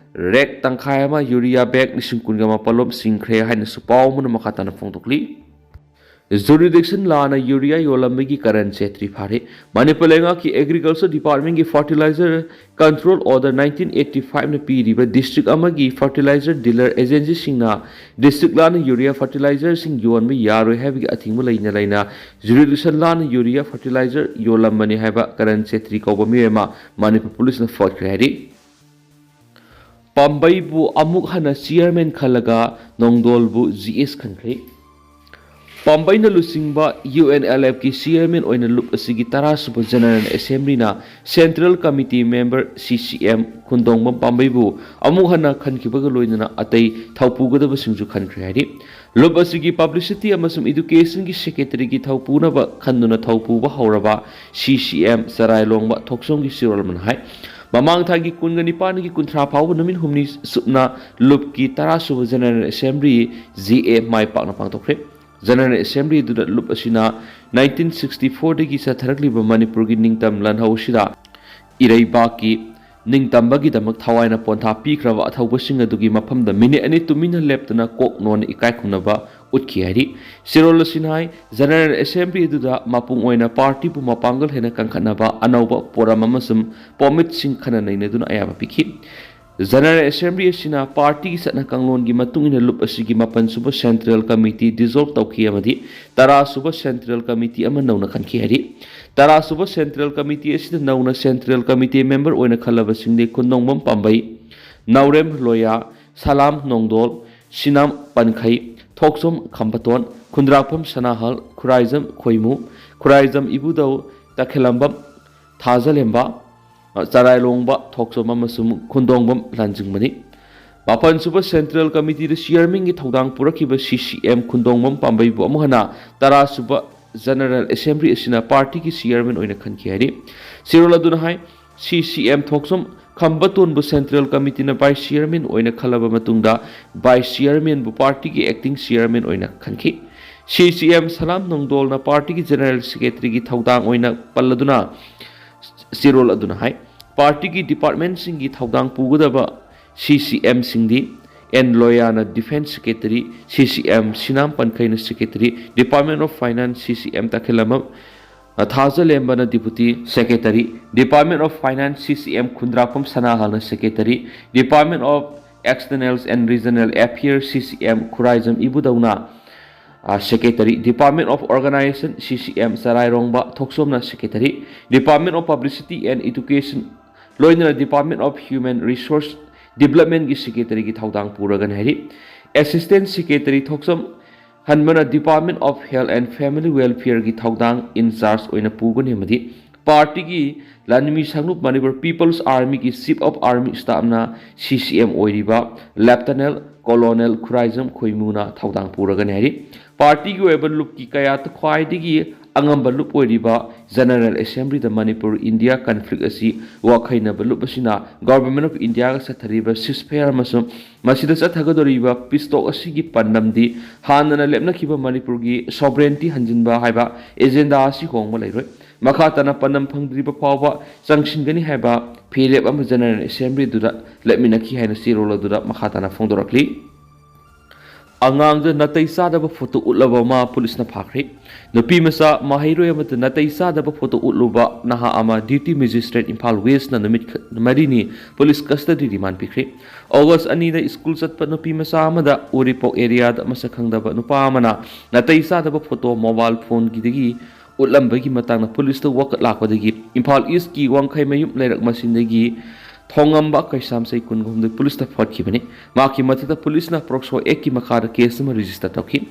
ꯔꯦꯛ ꯇꯪꯈꯥꯏ ꯑꯃ ꯌꯨꯔꯤꯌꯥ ꯕꯦꯒ ꯂꯤꯁꯤꯡ ꯀꯨꯟꯒ ꯃꯥꯄꯜ ꯂꯣꯝ ꯆꯤꯡꯈ꯭ꯔꯦ ꯍꯥꯏꯅꯁꯨ ꯄꯥꯎ ꯑꯃꯅ ꯃꯈꯥ ꯇꯥꯅ ꯐꯣꯡꯗꯣꯛꯂꯤ꯫ ꯖꯨꯔꯤꯗꯤꯛꯁꯟ ꯂꯥꯟꯅ ꯌꯨꯔꯤꯌꯥ ꯌꯣꯜꯂꯝꯕꯒꯤ ꯀꯔꯟ ꯆꯦꯇ꯭ꯔꯤ ꯐꯥꯔꯦ꯫ ꯃꯅꯤꯄꯨꯔ ꯂꯩꯉꯥꯛꯀꯤ ꯑꯦꯒ꯭ꯔꯤꯀꯜꯆꯔ ꯗꯤꯄꯥꯔꯠꯃꯦꯟꯒꯤ fertiliser control order nineteen eighty ꯐꯥꯏꯚꯅ ꯄꯤꯔꯤꯕ ꯗꯤꯁꯇ꯭ꯔꯤꯛ ꯑꯃꯒꯤ ꯐꯔꯇꯤꯂꯥꯏꯖꯔ ꯗꯤꯂꯔ ꯑꯦꯖꯦꯟꯁꯤꯁꯤꯡꯅ ꯗꯤꯁꯇ꯭ꯔꯤꯛ ꯂꯥꯟꯅ ꯌꯨꯔꯤꯌꯥ ꯐꯔꯇꯤꯂꯥꯏꯖꯔꯁꯤꯡ ꯌꯣꯟꯕ ꯌꯥꯔꯣꯏ ꯍꯥꯏꯕꯒꯤ ꯑꯊꯤꯡꯕ ꯂꯩꯅ ꯂꯩꯅ ꯖꯨꯔꯤꯗꯤꯛꯁꯟ ꯂꯥꯟꯅ ꯌꯨꯔꯤꯌꯥ ꯐꯔꯇꯤꯂꯥꯏꯖꯔ ꯌꯣꯜꯂꯝꯕꯅꯤ ꯍꯥꯏꯕ ꯀꯔꯟ ꯆꯦꯇ꯭ꯔꯤ ꯀꯧꯕ ꯃꯤꯑꯣꯏ ꯑꯃ ꯃꯅꯤꯄꯨꯔ ꯄꯨꯂꯤꯁꯅ ꯐꯥꯒꯠꯈ꯭ꯔꯦ ꯍꯥꯏꯔꯤ꯫ ꯄꯥꯝꯕꯩꯕꯨ ꯑꯃꯨꯛ ꯍꯟꯅ ꯆꯤꯌꯔꯃꯦꯟ ꯈꯜꯂꯒ ꯅꯣꯡꯗꯣꯜꯕꯨ ꯖꯤ ꯑꯦꯁ ꯈꯟꯈ꯭ꯔꯦ꯫ ꯄꯥꯝꯕꯩꯅ ꯂꯨꯆꯤꯡꯕ ꯌꯨ ꯑꯦꯟ ꯑꯦꯜ ꯑꯦꯐꯀꯤ ꯆꯤꯌꯔꯃꯦꯟ ꯑꯣꯏꯅ ꯂꯨꯞ ꯑꯁꯤꯒꯤ ꯇꯔꯥꯁꯨꯕ ꯖꯦꯅꯔꯦꯜ ꯑꯦꯁꯦꯝꯕ꯭ꯂꯤꯅ ꯁꯦꯟꯇ꯭ꯔꯦꯜ ꯀꯃꯤꯇꯤ ꯃꯦꯝꯕꯔ ꯁꯤ ꯁꯤ ꯑꯦꯝ ꯈꯨꯟꯗꯣꯡꯕꯝ ꯄꯥꯝꯕꯩꯕꯨ ꯑꯃꯨꯛ ꯍꯟꯅ ꯈꯟꯈꯤꯕꯒ ꯂꯣꯏꯅꯅ ꯑꯇꯩ ꯊꯧꯄꯨꯒꯗꯕꯁꯤꯡꯁꯨ ꯈꯟꯈ꯭ꯔꯦ ꯍꯥꯏꯔꯤ꯫ ꯂꯨꯞ ꯑꯁꯤꯒꯤ ꯄꯕ꯭ꯂꯤꯁꯤꯇꯤ ꯑꯃꯁꯨꯡ ꯏꯗꯨꯀꯦꯁꯟꯒꯤ ꯁꯦꯀ꯭ꯔꯦꯇꯔꯤꯒꯤ ꯊꯧꯄꯨꯅꯕ ꯈꯟꯗꯨꯅ ꯊꯧꯄꯨꯕ ꯍꯧꯔꯕ ꯁꯤ ꯁꯤ ꯑꯦꯝ ꯆꯔꯥꯏꯂꯣꯡꯕ ꯊꯣꯛꯆꯣꯝꯒꯤ ꯆꯤꯔꯣꯜ ꯑꯃꯅ ꯍꯥꯏ, ꯃꯃꯥꯡ ꯊꯥꯒꯤ ꯀꯨꯟꯒ ꯅꯤꯄꯥꯟꯗꯒꯤ ꯀꯨꯟꯊ꯭ꯔꯥ ꯐꯥꯎꯕ ꯅꯨꯃꯤꯠ ꯍꯨꯝꯅꯤ ꯆꯨꯞꯅ ꯂꯨꯞꯀꯤ ꯇꯔꯥꯁꯨꯕ ꯖꯦꯅꯔꯦꯜ ꯑꯦꯁꯦꯝꯕ꯭ꯂꯤ, ꯖꯤ ꯑꯦ, ꯃꯥꯏ ꯄꯥꯛꯅ ꯄꯥꯡꯊꯣꯛꯈ꯭ꯔꯦ꯫ ꯖꯦꯅꯔꯦꯜ ꯑꯦꯁꯦꯝꯕ꯭ꯂꯤ ꯑꯗꯨꯗ ꯂꯨꯞ ꯑꯁꯤꯅ ꯅꯥꯏꯟꯇꯤꯟ ꯁꯤꯛꯁꯇꯤ ꯐꯣꯔꯗꯒꯤ ꯆꯠꯊꯔꯛꯂꯤꯕ ꯃꯅꯤꯄꯨꯔꯒꯤ ꯅꯤꯡꯇꯝ ꯂꯥꯟꯍꯧ ꯑꯁꯤꯗ ꯏꯔꯩꯕꯥꯛꯀꯤ ꯅꯤꯡꯇꯝꯕꯒꯤꯗꯃꯛ ꯊꯋꯥꯏꯅ ꯄꯣꯟꯊꯥ ꯄꯤꯈ꯭ꯔꯕ ꯑꯊꯧꯕꯁꯤꯡ ꯑꯗꯨꯒꯤ ꯃꯐꯝꯗ ꯃꯤꯅꯤꯠ ꯑꯅꯤ ꯇꯨꯃꯤꯟꯅ ꯂꯦꯞꯇꯅ ꯀꯣꯛ ꯅꯣꯟꯅ ꯏꯀꯥꯏ ꯈꯨꯝꯅꯕ ꯎꯠꯈꯤ ꯍꯥꯏꯔꯤ꯫ ꯆꯤꯔꯣꯜ ꯑꯁꯤꯅ ꯍꯥꯏ, ꯖꯦꯅꯔꯦꯜ ꯑꯦꯁꯦꯝꯕ꯭ꯂꯤ ꯑꯗꯨꯗ ꯃꯄꯨꯡ ꯑꯣꯏꯅ ꯄꯥꯔꯇꯤꯕꯨ ꯃꯄꯥꯡꯒꯜ ꯍꯦꯟꯅ ꯀꯟꯈꯠꯅꯕ ꯑꯅꯧꯕ ꯄꯣꯔꯝ ꯑꯃꯁꯨꯡ ꯄꯣꯃꯤꯠꯁꯤꯡ ꯈꯟꯅ ꯅꯩꯅꯗꯨꯅ ꯑꯌꯥꯕ ꯄꯤꯈꯤ꯫ ꯖꯦꯅꯔꯦꯜ ꯑꯦꯁꯦꯝꯕ꯭ꯂꯤ ꯑꯁꯤꯅ ꯄꯥꯔꯇꯤꯒꯤ ꯆꯠꯅ ꯀꯥꯡꯂꯣꯟꯒꯤ ꯃꯇꯨꯡ ꯏꯟꯅ ꯂꯨꯞ ꯑꯁꯤꯒꯤ ꯃꯥꯄꯟ ꯁꯨꯕ ꯁꯦꯟꯇ꯭ꯔꯦꯜ ꯀꯃꯤꯇꯤ ꯗꯤꯖꯣꯜꯕ ꯇꯧꯈꯤ ꯑꯃꯗꯤ ꯇꯔꯥ ꯁꯨꯕ ꯁꯦꯟꯇ꯭ꯔꯦꯜ ꯀꯃꯤꯇꯤ ꯑꯃ ꯅꯧꯅ ꯈꯟꯈꯤ ꯍꯥꯏꯔꯤ꯫ ꯇꯔꯥ ꯁꯨꯕ ꯁꯦꯟꯇ꯭ꯔꯦꯜ ꯀꯃꯤꯇꯤ ꯑꯁꯤꯗ ꯅꯧꯅ ꯁꯦꯟꯇ꯭ꯔꯦꯜ ꯀꯃꯤꯇꯤ ꯃꯦꯝꯕꯔ ꯑꯣꯏꯅ ꯈꯜꯂꯕꯁꯤꯡꯗꯤ ꯈꯨꯟꯗꯣꯡꯕꯝ ꯄꯥꯝꯕꯩ, ꯅꯥꯎꯔꯦꯝ ꯂꯣꯌꯥ, ꯁꯂꯥꯝ ꯅꯣꯡꯗꯣꯜ, ꯁꯤꯅꯥꯝ ꯄꯟꯈꯩ, ꯊꯣꯛꯆꯣꯝ ꯈꯝꯕꯇꯣꯟ, ꯈꯨꯟꯗ꯭ꯔꯥꯛꯄꯝ ꯁꯅꯥꯍꯜ, ꯈꯨꯔꯥꯏꯖꯝ ꯈꯣꯏꯃꯨ, ꯈꯨꯔꯥꯏꯖꯝ ꯏꯕꯨꯙꯧ, ꯇꯈꯦꯂꯝꯕꯝ ꯊꯥꯖꯂꯦꯝꯕ, ꯆꯔꯥꯏꯂꯣꯡꯕ ꯊꯣꯛꯆꯣꯝ ꯑꯃꯁꯨꯡ ꯈꯨꯟꯗꯣꯡꯕꯝ ꯂꯥꯟꯖꯤꯡꯕꯅꯤ꯫ ꯃꯥꯄꯟ ꯁꯨꯕ ꯁꯦꯟꯇ꯭ꯔꯦꯜ ꯀꯃꯤꯇꯤꯗ ꯆꯤꯌꯔꯃꯦꯟꯒꯤ ꯊꯧꯗꯥꯡ ꯄꯨꯔꯛꯈꯤꯕ ꯁꯤ ꯁꯤ ꯑꯦꯝ ꯈꯨꯟꯗꯣꯡꯕꯝ ꯄꯥꯝꯕꯩꯕꯨ ꯑꯃꯨꯛ ꯍꯟꯅ ꯇꯔꯥ ꯁꯨꯕ ꯖꯦꯅꯔꯦꯜ ꯑꯦꯁꯦꯝꯕ꯭ꯂꯤ ꯑꯁꯤꯅ ꯄꯥꯔꯇꯤꯒꯤ ꯆꯤꯌꯔꯃꯦꯟ ꯑꯣꯏꯅ ꯈꯟꯈꯤ ꯍꯥꯏꯔꯤ꯫ ꯆꯤꯔꯣꯜ ꯑꯗꯨꯅ ꯍꯥꯏ, ꯁꯤ ꯁꯤ ꯑꯦꯝ ꯊꯣꯛꯆꯣꯝ ꯈꯝꯕꯇꯣꯟꯕꯨ ꯁꯦꯟꯇ꯭ꯔꯦꯜ ꯀꯃꯤꯇꯤꯅ ꯚꯥꯏꯁ ꯆꯤꯌꯔꯃꯦꯟ ꯑꯣꯏꯅ ꯈꯜꯂꯕ ꯃꯇꯨꯡꯗ ꯚꯥꯏꯁ ꯆꯤꯌꯔꯃꯦꯟꯕꯨ ꯄꯥꯔꯇꯤꯒꯤ ꯑꯦꯛꯇꯤꯡ ꯆꯤꯌꯔꯃꯦꯟ ꯑꯣꯏꯅ ꯈꯟꯈꯤ꯫ ꯁꯤ ꯁꯤ ꯑꯦꯝ ꯁꯂꯥꯝ ꯅꯣꯡꯗꯣꯜꯅ ꯄꯥꯔꯇꯤꯒꯤ ꯖꯦꯅꯔꯦꯜ ꯁꯦꯀ꯭ꯔꯦꯇꯔꯤꯒꯤ ꯊꯧꯗꯥꯡ ꯑꯣꯏꯅ ꯄꯜꯂꯗꯨꯅ ꯆꯤꯔꯣꯜ ꯑꯗꯨꯅ ꯍꯥꯏ, ꯄꯥꯔꯇꯤꯒꯤ ꯗꯤꯄꯥꯔꯠꯃꯦꯟꯁꯤꯡꯒꯤ ꯊꯧꯗꯥꯡ ꯄꯨꯒꯗꯕ ꯁꯤ ꯁꯤ ꯑꯦꯝꯁꯤꯡꯗꯤ ꯑꯦꯟ ꯂꯣꯌꯥꯅ defence secretary, C C M Sinam ꯄꯟꯈꯩꯅ secretary, department of finance C C M Takhellambam ꯊꯥꯖꯂꯦꯝꯕꯅ deputy secretary, department of finance C C M Khundrakpam ꯁꯅꯥꯍꯜꯅ secretary, department of externals and regional affairs C C M Khuraijam ꯏꯕꯨꯙꯧꯅ, ꯑ, secretary, department of organisation C C M Chairongba ꯊꯣꯛꯆꯣꯝꯅ secretary, department of publicity and education ꯂꯣꯏꯅꯅ department of human resource ꯗꯤꯕ꯭ꯂꯞꯃꯦꯟꯒꯤ ꯁꯦꯀ꯭ꯔꯦꯇꯔꯤꯒꯤ ꯊꯧꯗꯥꯡ ꯄꯨꯔꯒꯅꯤ ꯍꯥꯏꯔꯤ꯫ Assistant secretary Thokchom ꯍꯟꯕꯅ Department of Health and Family Welfare ꯒꯤ ꯊꯧꯗꯥꯡ in charge ꯑꯣꯏꯅ ꯄꯨꯒꯅꯤ ꯑꯃꯗꯤ ꯄꯥꯔꯇꯤꯒꯤ ꯂꯥꯟꯃꯤ ꯁꯪꯂꯨꯞ ꯃꯅꯤꯄꯨꯔ People's Army ꯒꯤ Chief of Army Staff ꯅ C C M ꯑꯣꯏꯔꯤꯕ Lieutenant Colonel ꯈꯨꯔꯥꯏꯖꯝ ꯈꯣꯏꯃꯨꯅ ꯊꯧꯗꯥꯡ ꯄꯨꯔꯒꯅꯤ ꯍꯥꯏꯔꯤ꯫ ꯄꯥꯔꯇꯤꯒꯤ ꯑꯣꯏꯕ ꯂꯨꯞꯀꯤ ꯀꯌꯥꯠꯇ ꯈ꯭ꯋꯥꯏꯗꯒꯤ ꯑꯉꯝꯕ ꯂꯨꯞ ꯑꯣꯏꯔꯤꯕ General Assembly ꯗ ꯃꯅꯤꯄꯨꯔ ꯏꯟꯗꯤꯌꯥ conflict ꯑꯁꯤ ꯋꯥꯈꯩꯅꯕ ꯂꯨꯞ ꯑꯁꯤꯅ Government of India ꯒ ꯆꯠꯊꯔꯤꯕ ceasefire ꯑꯃꯁꯨꯡ ꯃꯁꯤꯗ ꯆꯠꯊꯒꯗꯧꯔꯤꯕ peace talk ꯑꯁꯤꯒꯤ ꯄꯥꯟꯗꯝꯗꯤ ꯍꯥꯟꯅꯅ ꯂꯦꯞꯅꯈꯤꯕ ꯃꯅꯤꯄꯨꯔꯒꯤ sovereignty ꯍꯟꯖꯤꯟꯕ ꯍꯥꯏꯕ agenda ꯑꯁꯤ ꯍꯣꯡꯕ ꯂꯩꯔꯣꯏ꯫ ꯃꯈꯥ ꯇꯥꯅ ꯄꯥꯟꯗꯝ ꯐꯪꯗ꯭ꯔꯤꯕ ꯐꯥꯎꯕ ꯆꯪꯁꯤꯟꯒꯅꯤ ꯍꯥꯏꯕ ꯐꯤꯔꯦꯞ ꯑꯃ General Assembly ꯗꯨꯗ ꯂꯦꯞꯃꯤꯟꯅꯈꯤ ꯍꯥꯏꯅ ꯆꯦꯔꯣꯜ ꯑꯗꯨꯗ ꯃꯈꯥ ꯇꯥꯅ ꯐꯣꯡꯗꯣꯔꯛꯂꯤ꯫ ꯑꯉꯥꯡꯗ ꯅꯥꯇꯩ ꯆꯥꯗꯕ ꯐꯣꯇꯣ ꯎꯠꯂꯕ ꯃꯃꯥ ꯄꯨꯂꯤꯁꯅ ꯐꯥꯈ꯭ꯔꯦ꯫ ꯅꯨꯄꯤ ꯃꯆꯥ ꯃꯍꯩꯔꯣꯏ ꯑꯃꯗ ꯅꯥꯇꯩ ꯆꯥꯗꯕ ꯐꯣꯇꯣ ꯎꯠꯂꯨꯕ ꯅꯍꯥ ꯑꯃ Deputy Magistrate ꯏꯝꯐꯥꯜ West ꯅ ꯅꯨꯃꯤꯠ ꯈ-, ꯃꯔꯤꯅꯤ ꯄꯨꯂꯤꯁ custody remand ꯄꯤꯈ꯭ꯔꯦ꯫ ꯑꯣꯒꯁ ꯑꯅꯤꯗ ꯁ꯭ꯀꯨꯜ ꯆꯠꯄ ꯅꯨꯄꯤ ꯃꯆꯥ ꯑꯃꯗ ꯎꯔꯤꯄꯣꯛ area ꯗ ꯃꯁꯛ ꯈꯪꯗꯕ ꯅꯨꯄꯥ ꯑꯃꯅ ꯅꯥꯇꯩ ꯆꯥꯗꯕ ꯐꯣꯇꯣ mobile phone ꯒꯤꯗꯒꯤ ꯎꯠꯂꯝꯕꯒꯤ ꯃꯇꯥꯡꯗ ꯄꯨꯂꯤꯁꯇ ꯋꯥꯀꯠ ꯂꯥꯛꯄꯗꯒꯤ ꯏꯝꯐꯥꯜ East ꯀꯤ ꯋꯥꯡꯈꯩꯃꯌꯨꯝ ꯂꯩꯔꯛ ꯃꯁꯤꯡꯗꯒꯤ ꯊꯣꯡꯉꯝꯕ ꯀꯩꯁꯥꯝꯁꯩ ꯀꯨꯟꯒꯍꯨꯝꯗꯣꯏ ꯄꯨꯂꯤꯁꯇ ꯐꯒꯠꯈꯤꯕꯅꯤ꯫ ꯃꯍꯥꯛꯀꯤ ꯃꯊꯛꯇ ꯄꯨꯂꯤꯁꯅ POCSO Act ꯀꯤ ꯃꯈꯥꯗ case ꯑꯃ register ꯇꯧꯈꯤ꯫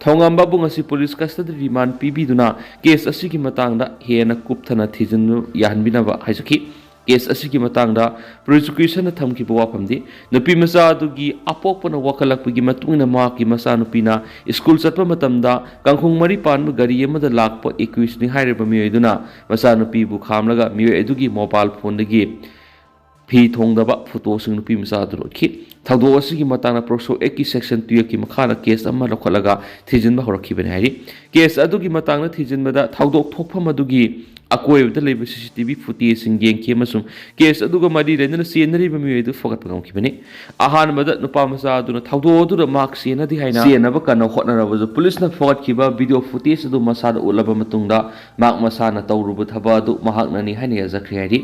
ꯊꯣꯡꯉꯝꯕꯕꯨ ꯉꯁꯤ ꯄꯨꯂꯤꯁ custody remand ꯄꯤꯕꯤꯗꯨꯅ case ꯑꯁꯤꯒꯤ ꯃꯇꯥꯡꯗ ꯍꯦꯟꯅ ꯀꯨꯞꯊꯅ ꯊꯤꯖꯤꯟꯕ ꯌꯥꯍꯟꯕꯤꯅꯕ ꯍꯥꯏꯖꯈꯤ꯫ Case ꯑꯁꯤꯒꯤ ꯃꯇꯥꯡꯗ prosecution ꯅ ꯊꯝꯈꯤꯕ ꯋꯥꯐꯝꯗꯤ, ꯅꯨꯄꯤ ꯃꯆꯥ ꯑꯗꯨꯒꯤ ꯑꯄꯣꯛꯄꯅ ꯋꯥꯈꯠꯂꯛꯄꯒꯤ ꯃꯇꯨꯡ ꯏꯟꯅ ꯃꯍꯥꯛꯀꯤ ꯃꯆꯥꯅꯨꯄꯤꯅ ꯁ꯭ꯀꯨꯜ ꯆꯠꯄ ꯃꯇꯝꯗ ꯀꯥꯡꯈꯣꯡ ꯃꯔꯤ ꯄꯥꯟꯕ ꯒꯥꯔꯤ ꯑꯃꯗ ꯂꯥꯛꯄ accused ꯅꯤ ꯍꯥꯏꯔꯤꯕ ꯃꯤꯑꯣꯏ ꯑꯗꯨꯅ ꯃꯆꯥꯅꯨꯄꯤꯕꯨ ꯈꯥꯝꯂꯒ ꯃꯤꯑꯣꯏ ꯑꯗꯨꯒꯤ mobile phone ꯗꯒꯤ ꯐꯤ ꯊꯣꯡꯗꯕ ꯐꯣꯇꯣꯁꯤꯡ ꯅꯨꯄꯤ ꯃꯆꯥ ꯑꯗꯨꯅ ꯎꯠꯈꯤ꯫ ꯊꯧꯗꯣꯛ ꯑꯁꯤꯒꯤ ꯃꯇꯥꯡꯗ POCSO Act ꯀꯤ section twelve ꯀꯤ ꯃꯈꯥꯗ case ꯑꯃ ꯂꯧꯈꯠꯂꯒ ꯊꯤꯖꯤꯟꯕ ꯍꯧꯔꯛꯈꯤꯕꯅꯤ ꯍꯥꯏꯔꯤ꯫ Case ꯑꯗꯨꯒꯤ ꯃꯇꯥꯡꯗ ꯊꯤꯖꯤꯟꯕꯗ ꯊꯧꯗꯣꯛ ꯊꯣꯛꯐꯝ ꯑꯗꯨꯒꯤ ꯑꯀꯣꯏꯕꯗ ꯂꯩꯕ C C T V footage ꯁꯤꯡ ꯌꯦꯡꯈꯤ ꯑꯃꯁꯨꯡ case ꯑꯗꯨꯒ ꯃꯔꯤ ꯂꯩꯅꯅ ꯆꯦꯟꯅꯔꯤꯕ ꯃꯤꯑꯣꯏ ꯑꯗꯨ ꯐꯒꯠꯄ ꯉꯝꯈꯤꯕꯅꯤ꯫ ꯑꯍꯥꯟꯕꯗ ꯅꯨꯄꯥ ꯃꯆꯥ ꯑꯗꯨꯅ ꯊꯧꯗꯣꯛ ꯑꯗꯨꯗ ꯃꯍꯥꯛ ꯆꯦꯟꯅꯗꯦ ꯍꯥꯏꯅ ꯆꯦꯟꯅꯕ ꯀꯟꯅ ꯍꯣꯠꯅꯔꯕꯁꯨ ꯄꯨꯂꯤꯁꯅ ꯐꯒꯠꯈꯤꯕ video footage ꯑꯗꯨ ꯃꯁꯥꯗ ꯎꯠꯂꯕ ꯃꯇꯨꯡꯗ ꯃꯍꯥꯛ ꯃꯁꯥꯅ ꯇꯧꯔꯨꯕ ꯊꯕꯛ ꯑꯗꯨ ꯃꯍꯥꯛꯅꯅꯤ ꯍꯥꯏꯅ ꯌꯥꯖꯈ꯭ꯔꯦ ꯍꯥꯏꯔꯤ꯫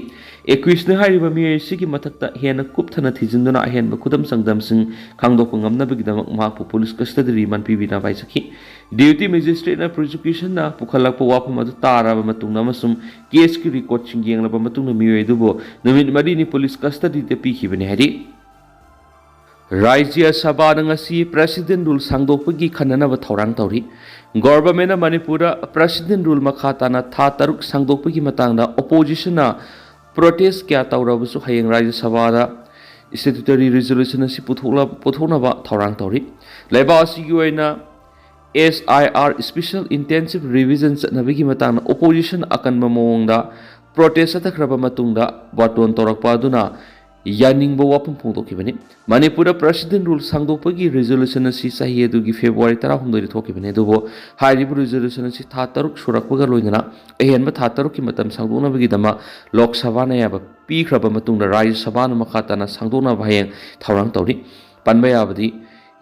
Accused ꯅ ꯍꯥꯏꯔꯤꯕ ꯃꯤꯑꯣꯏ ꯑꯁꯤꯒꯤ ꯃꯊꯛꯇ ꯍꯦꯟꯅ ꯀꯨꯞꯊꯅ ꯊꯤꯖꯤꯟꯗꯨꯅ ꯑꯍꯦꯟꯕ ꯈꯨꯗꯝ ꯆꯥꯡꯗꯝꯁꯤꯡ ꯈꯪꯗꯣꯛꯄ ꯉꯝꯅꯕꯒꯤꯗꯃꯛ ꯃꯍꯥꯛꯄꯨ police custody remand ꯄꯤꯕꯤꯅꯕ ꯍꯥꯏꯖꯈꯤ꯫ Deputy Magistrate ꯅ prosecution ꯅ ꯄꯨꯈꯠꯂꯛꯄ ꯋꯥꯐꯝ ꯑꯗꯨ ꯇꯥꯔꯕ ꯃꯇꯨꯡꯗ ꯑꯃꯁꯨꯡ case ꯀꯤ record ꯁꯤꯡ ꯌꯦꯡꯂꯕ ꯃꯇꯨꯡꯗ ꯃꯤꯑꯣꯏ ꯑꯗꯨꯕꯨ ꯅꯨꯃꯤꯠ ꯃꯔꯤꯅꯤ ꯄꯨꯂꯤꯁ custody ꯗ ꯄꯤꯈꯤꯕꯅꯤ ꯍꯥꯏꯔꯤ꯫ ꯔꯥꯖ꯭ꯌ ꯁꯚꯥꯗ ꯉꯁꯤ President Rule ꯁꯥꯡꯗꯣꯛꯄꯒꯤ ꯈꯟꯅꯅꯕ ꯊꯧꯔꯥꯡ ꯇꯧꯔꯤ꯫ Government ꯅ ꯃꯅꯤꯄꯨꯔꯗ President Rule ꯃꯈꯥ ꯇꯥꯅ ꯊꯥ ꯇꯔꯨꯛ ꯁꯥꯡꯗꯣꯛꯄꯒꯤ ꯃꯇꯥꯡꯗ Opposition ꯅ protest ꯀꯌꯥ ꯇꯧꯔꯕꯁꯨ ꯍꯌꯦꯡ ꯔꯥꯖ꯭ꯌ ꯁꯚꯥꯗ Statutory Resolution ꯑꯁꯤ ꯄꯨꯊꯣꯛꯂ-, ꯄꯨꯊꯣꯛꯅꯕ ꯊꯧꯔꯥꯡ ꯇꯧꯔꯤ꯫ ꯂꯩꯕꯥꯛ ꯑꯁꯤꯒꯤ ꯑꯣꯏꯅ S I R Special Intensive Revision ꯆꯠꯅꯕꯒꯤ ꯃꯇꯥꯡꯗ Opposition ꯑꯀꯟꯕ ꯃꯑꯣꯡꯗ protest ꯆꯠꯊꯈ꯭ꯔꯕ ꯃꯇꯨꯡꯗ ꯕꯥꯔꯇꯣꯟ ꯇꯧꯔꯛꯄ ꯑꯗꯨꯅ ꯌꯥꯅꯤꯡꯕ ꯋꯥꯐꯝ ꯐꯣꯡꯗꯣꯛꯈꯤꯕꯅꯤ꯫ ꯃꯅꯤꯄꯨꯔꯗ President Rule ꯁꯥꯡꯗꯣꯛꯄꯒꯤ resolution ꯑꯁꯤ ꯆꯍꯤ ꯑꯗꯨꯒꯤ February ꯇꯔꯥꯍꯨꯝꯗꯣꯏꯗ ꯊꯣꯛꯈꯤꯕꯅꯤ, ꯑꯗꯨꯕꯨ ꯍꯥꯏꯔꯤꯕ resolution ꯑꯁꯤ ꯊꯥ ꯇꯔꯨꯛ ꯁꯨꯔꯛꯄꯒ ꯂꯣꯏꯅꯅ ꯑꯍꯦꯟꯕ ꯊꯥ ꯇꯔꯨꯛꯀꯤ ꯃꯇꯝ ꯁꯥꯡꯗꯣꯛꯅꯕꯒꯤꯗꯃꯛ ꯂꯣꯛ ꯁꯚꯥꯅ ꯑꯌꯥꯕ ꯄꯤꯈ꯭ꯔꯕ ꯃꯇꯨꯡꯗ ꯔꯥꯖ꯭ꯌ ꯁꯚꯥꯅ ꯃꯈꯥ ꯇꯥꯅ ꯁꯥꯡꯗꯣꯛꯅꯕ ꯍꯌꯦꯡ ꯊꯧꯔꯥꯡ ꯇꯧꯔꯤ꯫ ꯄꯟꯕ ꯌꯥꯕꯗꯤ,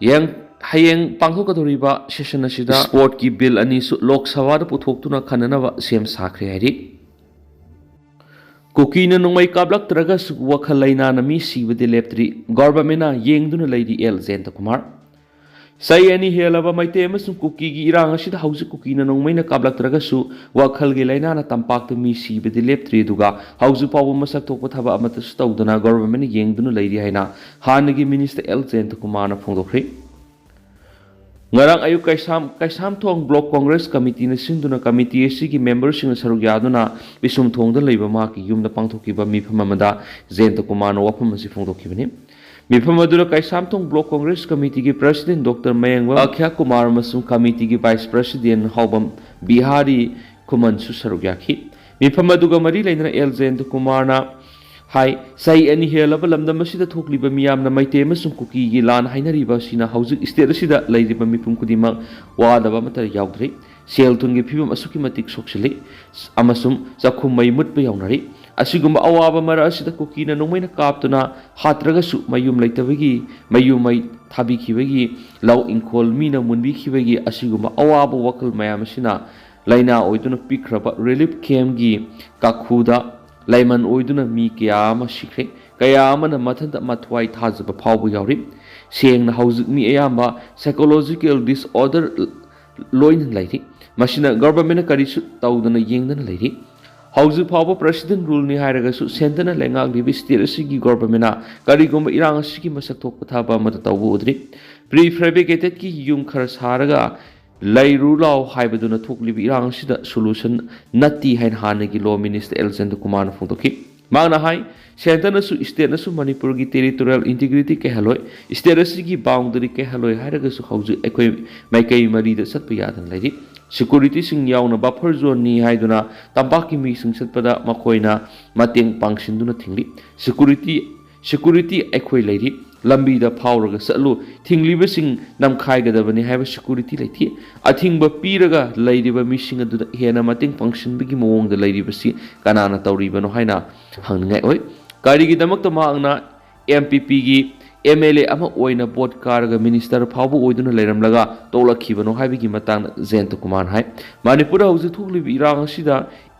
ꯌꯦꯡ-, ꯍꯌꯦꯡ ꯄꯥꯡꯊꯣꯛꯀꯗꯧꯔꯤꯕ session ꯑꯁꯤꯗ Sport ꯀꯤ bill ꯑꯅꯤꯁꯨ ꯂꯣꯛ ꯁꯚꯥꯗ ꯄꯨꯊꯣꯛꯇꯨꯅ ꯈꯟꯅꯅꯕ ꯁꯦꯝ ꯁꯥꯈ꯭ꯔꯦ ꯍꯥꯏꯔꯤ꯫ ꯀꯨꯀꯤꯅ ꯅꯣꯡꯃꯩ ꯀꯥꯞꯂꯛꯇ꯭ꯔꯒꯁꯨ ꯋꯥꯈꯜ ꯂꯩꯅꯥꯅ ꯃꯤ ꯁꯤꯕꯗꯤ ꯂꯦꯞꯇ꯭ꯔꯤ꯫ Government ꯅ ꯌꯦꯡꯗꯨꯅ ꯂꯩꯔꯤ, ꯑꯦꯜ ꯖꯌꯟꯇꯀꯨꯃꯥꯔ꯫ ꯆꯍꯤ ꯑꯅꯤ ꯍꯦꯜꯂꯕ ꯃꯩꯇꯩ ꯑꯃꯁꯨꯡ ꯀꯨꯀꯤꯒꯤ ꯏꯔꯥꯡ ꯑꯁꯤꯗ ꯍꯧꯖꯤꯛ ꯀꯨꯀꯤꯅ ꯅꯣꯡꯃꯩꯅ ꯀꯥꯞꯂꯛꯇ꯭ꯔꯒꯁꯨ ꯋꯥꯈꯜꯒꯤ ꯂꯩꯅꯥꯅ ꯇꯝꯄꯥꯛꯇ ꯃꯤ ꯁꯤꯕꯗꯤ ꯂꯦꯞꯇ꯭ꯔꯤ, ꯑꯗꯨꯒ ꯍꯧꯖꯤꯛ ꯐꯥꯎꯕ ꯃꯁꯛ ꯊꯣꯛꯄ ꯊꯕꯛ ꯑꯃꯠꯇꯁꯨ ꯇꯧꯗꯅ Government ꯅ ꯌꯦꯡꯗꯨꯅ ꯂꯩꯔꯤ ꯍꯥꯏꯅ ꯍꯥꯟꯅꯒꯤ Minister ꯑꯦꯜ ꯖꯌꯟꯇꯀꯨꯃꯥꯔꯅ ꯐꯣꯡꯗꯣꯛꯈ꯭ꯔꯤ꯫ ꯉꯔꯥꯡ ꯑꯌꯨꯛ ꯀꯩꯁꯥꯝ-, ꯀꯩꯁꯥꯝꯊꯣꯡ Block Congress Committee ꯅ ꯁꯤꯟꯗꯨꯅ committee ꯑꯁꯤꯒꯤ member ꯁꯤꯡꯅ ꯁꯔꯨꯛ ꯌꯥꯗꯨꯅ ꯄꯤꯁꯨꯝꯊꯣꯡꯗ ꯂꯩꯕ ꯃꯍꯥꯛꯀꯤ ꯌꯨꯝꯗ ꯄꯥꯡꯊꯣꯛꯈꯤꯕ ꯃꯤꯐꯝ ꯑꯃꯗ ꯖꯌꯟꯇꯀꯨꯃꯥꯔꯅ ꯋꯥꯐꯝ ꯑꯁꯤ ꯐꯣꯡꯗꯣꯛꯈꯤꯕꯅꯤ꯫ ꯃꯤꯐꯝ ꯑꯗꯨꯗ ꯀꯩꯁꯥꯝꯊꯣꯡ Block Congress Committee ꯒꯤ President Doctor ꯃꯌꯦꯡꯕꯝ ꯑꯈ꯭ꯌꯥ ꯀꯨꯃꯥꯔ ꯑꯃꯁꯨꯡ committee ꯒꯤ Vice President ꯍꯥꯎꯕꯝ ꯕꯤꯍꯥꯔꯤ ꯈꯨꯃꯟꯁꯨ ꯁꯔꯨꯛ ꯌꯥꯈꯤ꯫ ꯃꯤꯐꯝ ꯑꯗꯨꯒ ꯃꯔꯤ ꯂꯩꯅꯅ ꯑꯦꯜ ꯖꯌꯟꯇꯀꯨꯃꯥꯔꯅ ꯍꯥꯏ, ꯆꯍꯤ ꯑꯅꯤ ꯍꯦꯜꯂꯕ ꯂꯝꯗꯝ ꯑꯁꯤꯗ ꯊꯣꯛꯂꯤꯕ ꯃꯤꯌꯥꯝꯅ ꯃꯩꯇꯩ ꯑꯃꯁꯨꯡ ꯀꯨꯀꯤꯒꯤ ꯂꯥꯟ ꯍꯥꯏꯅꯔꯤꯕ ꯑꯁꯤꯅ ꯍꯧꯖꯤꯛ state ꯑꯁꯤꯗ ꯂꯩꯔꯤꯕ ꯃꯤꯄꯨꯝ ꯈꯨꯗꯤꯡꯃꯛ ꯋꯥꯗꯕ ꯑꯃꯠꯇ ꯌꯥꯎꯗ꯭ꯔꯤ꯫ ꯁꯦꯜ ꯊꯨꯝꯒꯤ ꯐꯤꯕꯝ ꯑꯁꯨꯛꯀꯤ ꯃꯇꯤꯛ ꯁꯣꯛꯆꯤꯜꯂꯤ ꯑꯃꯁꯨꯡ ꯆꯥꯛꯈꯨꯝ ꯃꯩ ꯃꯨꯠꯄ ꯌꯥꯎꯅꯔꯤ꯫ ꯑꯁꯤꯒꯨꯝꯕ ꯑꯋꯥꯕ ꯃꯔꯛ ꯑꯁꯤꯗ ꯀꯨꯀꯤꯅ ꯅꯣꯡꯃꯩꯅ ꯀꯥꯞꯇꯨꯅ ꯍꯥꯠꯇ꯭ꯔꯒꯁꯨ ꯃꯌꯨꯝ ꯂꯩꯇꯕꯒꯤ, ꯃꯌꯨꯝ ꯃꯩ ꯊꯥꯕꯤꯈꯤꯕꯒꯤ, ꯂꯧ ꯏꯪꯈꯣꯜ ꯃꯤꯅ ꯃꯨꯟꯕꯤꯈꯤꯕꯒꯤ ꯑꯁꯤꯒꯨꯝꯕ ꯑꯋꯥꯕ ꯋꯥꯈꯜ ꯃꯌꯥꯝ ꯑꯁꯤꯅ ꯂꯥꯏꯅꯥ ꯑꯣꯏꯗꯨꯅ ꯄꯤꯛꯈ꯭ꯔꯕ relief camp ꯀꯤ ꯀꯥꯈꯨꯗ ꯂꯥꯏꯃꯟ ꯑꯣꯏꯗꯨꯅ ꯃꯤ ꯀꯌꯥ ꯑꯃ ꯁꯤꯈ꯭ꯔꯦ꯫ ꯀꯌꯥ ꯑꯃꯅ ꯃꯊꯟꯇ ꯃꯊ꯭ꯋꯥꯏ ꯊꯥꯖꯕ ꯐꯥꯎꯕ ꯌꯥꯎꯔꯤ꯫ ꯁꯦꯡꯅ ꯍꯧꯖꯤꯛ ꯃꯤ ꯑꯌꯥꯝꯕ psychological disorder ꯂꯣꯏꯅ ꯂꯩꯔꯤ꯫ ꯃꯁꯤꯅ government ꯅ ꯀꯔꯤꯁꯨ ꯇꯧꯗꯅ ꯌꯦꯡꯗꯅ ꯂꯩꯔꯤ꯫ ꯍꯧꯖꯤꯛ ꯐꯥꯎꯕ President Ruleꯅꯤ ꯍꯥꯏꯔꯒꯁꯨ centreꯅ ꯂꯩꯉꯥꯛꯂꯤꯕ state ꯑꯁꯤꯒꯤ governmentꯅ ꯀꯔꯤꯒꯨꯝꯕ ꯏꯔꯥꯡ ꯑꯁꯤꯒꯤ ꯃꯁꯛ ꯊꯣꯛꯄ ꯊꯕꯛ ꯑꯃꯠꯇ ꯇꯧꯕ ꯎꯗ꯭ꯔꯤ꯫ Prefabricatedꯀꯤ ꯌꯨꯝ ꯈꯔ ꯁꯥꯔꯒ ꯂꯩꯔꯨ ꯂꯥꯎ ꯍꯥꯏꯕꯗꯨꯅ ꯊꯣꯛꯂꯤꯕ ꯏꯔꯥꯡ ꯑꯁꯤꯗ solution ꯅꯠꯇꯦ ꯍꯥꯏꯅ ꯍꯥꯟꯅꯒꯤ Law Minister ꯑꯦꯜ ꯖꯌꯟꯇꯀꯨꯃꯥꯔꯅ ꯐꯣꯡꯗꯣꯛꯈꯤ꯫ ꯃꯍꯥꯛꯅ ꯍꯥꯏ, centreꯅꯁꯨ stateꯅꯁꯨ ꯃꯅꯤꯄꯨꯔꯒꯤ territorial integrity ꯀꯥꯏꯍꯜꯂꯣꯏ, state ꯑꯁꯤꯒꯤ boundary ꯀꯥꯏꯍꯜꯂꯣꯏ ꯍꯥꯏꯔꯒꯁꯨ ꯍꯧꯖꯤꯛ ꯑꯩꯈꯣꯏ ꯃꯥꯏꯀꯩ ꯃꯔꯤꯗ ꯆꯠꯄ ꯌꯥꯗꯅ ꯂꯩꯔꯤ꯫ Securityꯁꯤꯡ ꯌꯥꯎꯅ buffer zoneꯅꯤ ꯍꯥꯏꯗꯨꯅ ꯇꯝꯄꯥꯛꯀꯤ ꯃꯤꯁꯤꯡ ꯆꯠꯄꯗ ꯃꯈꯣꯏꯅ ꯃꯇꯦꯡ ꯄꯥꯡꯁꯤꯟꯗꯨꯅ ꯊꯤꯡꯂꯤ꯫ Security, security ꯑꯩꯈꯣꯏ ꯂꯩꯔꯤ꯫ ꯂꯝꯕꯤꯗ ꯐꯥꯎꯔꯒ ꯆꯠꯂꯨ, ꯊꯤꯡꯂꯤꯕꯁꯤꯡ ꯅꯝꯈꯥꯏꯒꯗꯕꯅꯤ ꯍꯥꯏꯕ security ꯂꯩꯇꯦ꯫ ꯑꯊꯤꯡꯕ ꯄꯤꯔꯒ ꯂꯩꯔꯤꯕ ꯃꯤꯁꯤꯡ ꯑꯗꯨꯗ ꯍꯦꯟꯅ ꯃꯇꯦꯡ ꯄꯥꯡꯁꯤꯟꯕꯒꯤ ꯃꯑꯣꯡꯗ ꯂꯩꯔꯤꯕꯁꯤ ꯀꯅꯥꯅ ꯇꯧꯔꯤꯕꯅꯣ ꯍꯥꯏꯅ ꯍꯪꯅꯤꯡꯉꯥꯏ ꯑꯣꯏ꯫ ꯀꯔꯤꯒꯤꯗꯃꯛꯇ ꯃꯍꯥꯛꯅ ꯑꯦꯟ ꯄꯤ ꯄꯤꯒꯤ ꯑꯦꯝ ꯑꯦꯜ ꯑꯦ ꯑꯃ ꯑꯣꯏꯅ vote ꯀꯥꯔꯒ minister ꯐꯥꯎꯕ ꯑꯣꯏꯗꯨꯅ ꯂꯩꯔꯝꯂꯒ ꯇꯣꯛꯂꯛꯈꯤꯕꯅꯣ ꯍꯥꯏꯕꯒꯤ ꯃꯇꯥꯡꯗ ꯖꯌꯟꯇꯀꯨꯃꯥꯔꯅ ꯍꯥꯏ, ꯃꯅꯤꯄꯨꯔꯗ ꯍꯧꯖꯤꯛ ꯊꯣꯛꯂꯤꯕ ꯏꯔꯥꯡ ꯑꯁꯤꯗ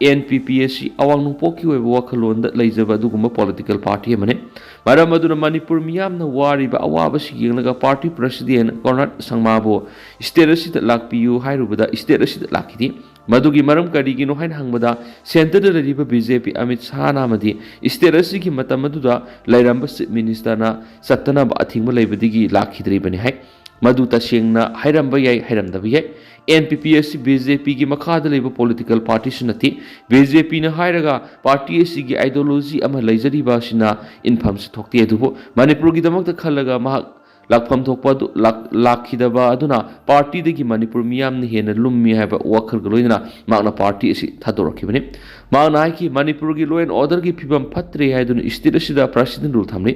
ꯑꯦꯟ ꯄꯤ ꯄꯤ ꯑꯁꯤ ꯑꯋꯥꯡ ꯅꯣꯡꯄꯣꯛꯀꯤ ꯑꯣꯏꯕ ꯋꯥꯈꯜꯂꯣꯟꯗ ꯂꯩꯖꯕ ꯑꯗꯨꯒꯨꯝꯕ political party ꯑꯃꯅꯤ꯫ ꯃꯔꯝ ꯑꯗꯨꯅ ꯃꯅꯤꯄꯨꯔ ꯃꯤꯌꯥꯝꯅ ꯋꯥꯔꯤꯕ ꯑꯋꯥꯕꯁꯤ ꯌꯦꯡꯂꯒ party president ꯀꯣꯟꯔꯥꯗ ꯁꯪꯃꯥꯕꯨ state ꯑꯁꯤꯗ ꯂꯥꯛꯄꯤꯌꯨ ꯍꯥꯏꯔꯨꯕꯗ state ꯑꯁꯤꯗ ꯂꯥꯛꯈꯤꯗꯦ꯫ ꯃꯗꯨꯒꯤ ꯃꯔꯝ ꯀꯔꯤꯒꯤꯅꯣ ꯍꯥꯏꯅ ꯍꯪꯕꯗ, centreꯗ ꯂꯩꯔꯤꯕ ꯕꯤ ꯖꯦ ꯄꯤ ꯑꯃꯤꯠ ꯁꯥꯍꯅ ꯑꯃꯗꯤ state ꯑꯁꯤꯒꯤ ꯃꯇꯝ ꯑꯗꯨꯗ ꯂꯩꯔꯝꯕ chief ministerꯅ ꯆꯠꯇꯅꯕ ꯑꯊꯤꯡꯕ ꯂꯩꯕꯗꯒꯤ ꯂꯥꯛꯈꯤꯗ꯭ꯔꯤꯕꯅꯤ ꯍꯥꯏ꯫ ꯃꯗꯨ ꯇꯁꯦꯡꯅ ꯍꯥꯏꯔꯝꯕ ꯌꯥꯏ, ꯍꯥꯏꯔꯝꯗꯕ ꯌꯥꯏ꯫ ꯑꯦꯟ ꯄꯤ ꯄꯤ ꯑꯁꯤ ꯕꯤ ꯖꯦ ꯄꯤꯒꯤ ꯃꯈꯥꯗ ꯂꯩꯕ political partyꯁꯨ ꯅꯠꯇꯦ꯫ ꯕꯤ ꯖꯦ ꯄꯤꯅ ꯍꯥꯏꯔꯒ party ꯑꯁꯤꯒꯤ ideology ꯑꯃ ꯂꯩꯖꯔꯤꯕ ꯑꯁꯤꯅ ꯏꯟꯐꯝꯁꯨ ꯊꯣꯛꯇꯦ꯫ ꯑꯗꯨꯕꯨ ꯃꯅꯤꯄꯨꯔꯒꯤꯗꯃꯛꯇ ꯈꯜꯂꯒ ꯃꯍꯥꯛ ꯂꯥꯛꯐꯝ ꯊꯣꯛꯄ ꯑꯗꯨ ꯂꯥꯛ-, ꯂꯥꯛꯈꯤꯗꯕ ꯑꯗꯨꯅ partyꯗꯒꯤ ꯃꯅꯤꯄꯨꯔ ꯃꯤꯌꯥꯝꯅ ꯍꯦꯟꯅ ꯂꯨꯝꯃꯤ ꯍꯥꯏꯕ ꯋꯥꯈꯜꯒ ꯂꯣꯏꯅꯅ ꯃꯍꯥꯛꯅ party ꯑꯁꯤ ꯊꯥꯗꯣꯔꯛꯈꯤꯕꯅꯤ꯫ ꯃꯍꯥꯛꯅ ꯍꯥꯏꯈꯤ, ꯃꯅꯤꯄꯨꯔꯒꯤ law and orderꯒꯤ ꯐꯤꯕꯝ ꯐꯠꯇ꯭ꯔꯦ ꯍꯥꯏꯗꯨꯅ state ꯑꯁꯤꯗ president rule ꯊꯝꯂꯤ꯫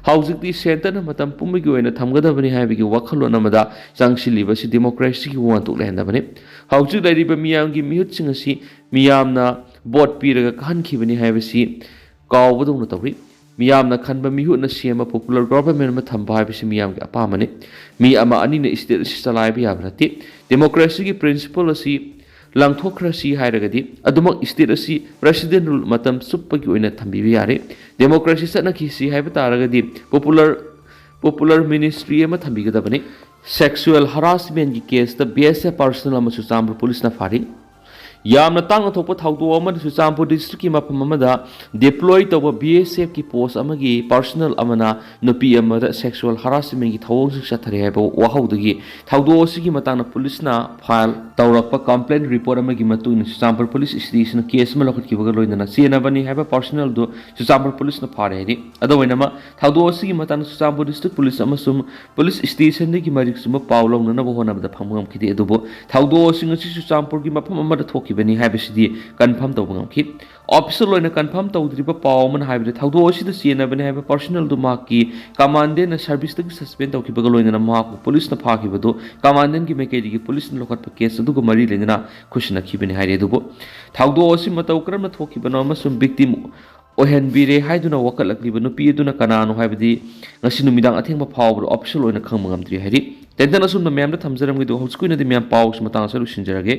ꯍꯧꯖꯤꯛꯇꯤ centreꯅ ꯃꯇꯝ ꯄꯨꯝꯕꯒꯤ ꯑꯣꯏꯅ ꯊꯝꯒꯗꯕꯅꯤ ꯍꯥꯏꯕꯒꯤ ꯋꯥꯈꯜꯂꯣꯟ ꯑꯃꯗ ꯆꯪꯁꯤꯜꯂꯤꯕ ꯑꯁꯤ democracyꯒꯤ ꯋꯥꯍꯟꯊꯣꯛ ꯂꯩꯍꯟꯗꯕꯅꯤ꯫ ꯍꯧꯖꯤꯛ ꯂꯩꯔꯤꯕ ꯃꯤꯌꯥꯝꯒꯤ ꯃꯤꯍꯨꯠꯁꯤꯡ ꯑꯁꯤ ꯃꯤꯌꯥꯝꯅ vote ꯄꯤꯔꯒ ꯀꯥꯍꯟꯈꯤꯕꯅꯤ ꯍꯥꯏꯕꯁꯤ ꯀꯥꯎꯕꯗꯧꯅ ꯇꯧꯔꯤ꯫ ꯃꯤꯌꯥꯝꯅ ꯈꯟꯕ ꯃꯤꯍꯨꯠꯅ ꯁꯦꯝꯕ popular government ꯑꯃ ꯊꯝꯕ ꯍꯥꯏꯕꯁꯤ ꯃꯤꯌꯥꯝꯒꯤ ꯑꯄꯥꯝꯕꯅꯤ꯫ ꯃꯤ ꯑꯃ ꯑꯅꯤꯅ state ꯑꯁꯤ ꯆꯂꯥꯏꯕ ꯌꯥꯕ ꯅꯠꯇꯦ꯫ Democracyꯒꯤ principle ꯑꯁꯤ ꯂꯪꯊꯣꯛꯈ꯭ꯔꯁꯤ ꯍꯥꯏꯔꯒꯗꯤ ꯑꯗꯨꯃꯛ state ꯑꯁꯤ president rule ꯃꯇꯝ ꯆꯨꯞꯄꯒꯤ ꯑꯣꯏꯅ ꯊꯝꯕꯤꯕ ꯌꯥꯔꯦ꯫ Democracy ꯆꯠꯅꯈꯤꯁꯤ ꯍꯥꯏꯕ ꯇꯥꯔꯒꯗꯤ popular, popular ministry ꯑꯃ ꯊꯝꯕꯤꯒꯗꯕꯅꯤ꯫ Sexual harassmentꯀꯤ caseꯇ B S F personnel ꯑꯃꯁꯨ ꯆꯥꯟꯗꯦꯜ policeꯅ ꯐꯥꯔꯤ꯫ ꯌꯥꯝꯅ ꯇꯥꯡꯅ ꯊꯣꯛꯄ ꯊꯧꯗꯣꯛ ꯑꯃꯗ ꯆꯨꯔꯆꯥꯟꯄꯨꯔ district ꯀꯤ ꯃꯐꯝ ꯑꯃꯗ deploy ꯇꯧꯕ B S F ꯀꯤ post ꯑꯃꯒꯤ personnel ꯑꯃꯅ ꯅꯨꯄꯤ ꯑꯃꯗ sexual harassment ꯀꯤ ꯊꯧꯑꯣꯡꯁꯤꯡ ꯆꯠꯊꯔꯦ ꯍꯥꯏꯕ ꯋꯥꯍꯧꯗꯒꯤ ꯊꯧꯗꯣꯛ ꯑꯁꯤꯒꯤ ꯃꯇꯥꯡꯗ police ꯅ file ꯇꯧꯔꯛꯄ complaint report ꯑꯃꯒꯤ ꯃꯇꯨꯡ ꯏꯟꯅ ꯆꯨꯔꯆꯥꯟꯄꯨꯔ police station ꯅ case ꯑꯃ ꯂꯧꯈꯠꯈꯤꯕꯒ ꯂꯣꯏꯅꯅ ꯆꯦꯟꯅꯕꯅꯤ ꯍꯥꯏꯕ personnel ꯗꯨ ꯆꯨꯔꯆꯥꯟꯄꯨꯔ police ꯅ ꯐꯥꯔꯦ ꯍꯥꯏꯔꯤ꯫ ꯑꯗꯨ ꯑꯣꯏꯅꯃꯛ, ꯊꯧꯗꯣꯛ ꯑꯁꯤꯒꯤ ꯃꯇꯥꯡꯗ ꯆꯨꯔꯆꯥꯟꯄꯨꯔ district police ꯑꯃꯁꯨꯡ police station ꯗꯒꯤ ꯃꯔꯤꯛ ꯆꯨꯝꯕ ꯄꯥꯎ ꯂꯧꯅꯅꯕ ꯍꯣꯠꯅꯕꯗ ꯐꯪꯕ ꯉꯝꯈꯤꯗꯦ꯫ ꯑꯗꯨꯕꯨ ꯊꯧꯗꯣꯛ ꯑꯁꯤꯡ ꯑꯁꯤ ꯆꯨꯔꯆꯥꯟꯄꯨꯔꯒꯤ ꯃꯐꯝ ꯑꯃꯗ ꯊꯣꯛꯈꯤꯕꯅꯤ ꯍꯥꯏꯕꯁꯤꯗꯤ confirm ꯇꯧꯕ ꯉꯝꯈꯤ꯫ Official ꯑꯣꯏꯅ confirm ꯇꯧꯗ꯭ꯔꯤꯕ ꯄꯥꯎ ꯑꯃꯅ ꯍꯥꯏꯕꯗ, ꯊꯧꯗꯣꯛ ꯑꯁꯤꯗ ꯆꯦꯟꯅꯕꯅꯤ ꯍꯥꯏꯕ personnel ꯗꯨ ꯃꯍꯥꯛꯀꯤ commandant ꯅ service ꯇꯒꯤ suspend ꯇꯧꯈꯤꯕꯒ ꯂꯣꯏꯅꯅ ꯃꯍꯥꯛꯄꯨ police ꯅ ꯐꯥꯈꯤꯕꯗꯨ commandant ꯀꯤ ꯃꯥꯏꯀꯩꯗꯒꯤ police ꯅ ꯂꯧꯈꯠꯄ case ꯑꯗꯨꯒ ꯃꯔꯤ ꯂꯩꯅꯅ ꯈꯨꯠꯁꯤꯟꯅꯈꯤꯕꯅꯤ ꯍꯥꯏꯔꯤ꯫ ꯑꯗꯨꯕꯨ ꯊꯧꯗꯣꯛ ꯑꯁꯤ ꯃꯇꯧ ꯀꯔꯝꯅ ꯊꯣꯛꯈꯤꯕꯅꯣ ꯑꯃꯁꯨꯡ victim ꯑꯣꯏꯍꯟꯕꯤꯔꯦ ꯍꯥꯏꯗꯨꯅ ꯋꯥꯀꯠꯂꯛꯂꯤꯕ ꯅꯨꯄꯤ ꯑꯗꯨꯅ ꯀꯅꯥꯅꯣ ꯍꯥꯏꯕꯗꯤ ꯉꯁꯤ ꯅꯨꯃꯤꯗꯥꯡ ꯑꯊꯦꯡꯕ ꯐꯥꯎꯕꯗ official ꯑꯣꯏꯅ ꯈꯪꯕ ꯉꯝꯗ꯭ꯔꯤ ꯍꯥꯏꯔꯤ꯫ ꯇꯦꯟꯇꯟ ꯑꯁꯨꯝꯅ ꯃꯌꯥꯝꯗ ꯊꯝꯖꯔꯝꯒꯦ, ꯑꯗꯨꯒ ꯍꯧꯖꯤꯛꯀꯤ ꯑꯣꯏꯅꯗꯤ ꯃꯌꯥꯝ ꯄꯥꯎꯁꯤ ꯃꯇꯥꯡ ꯑꯁꯤꯗ ꯂꯣꯏꯁꯤꯟꯖꯔꯒꯦ꯫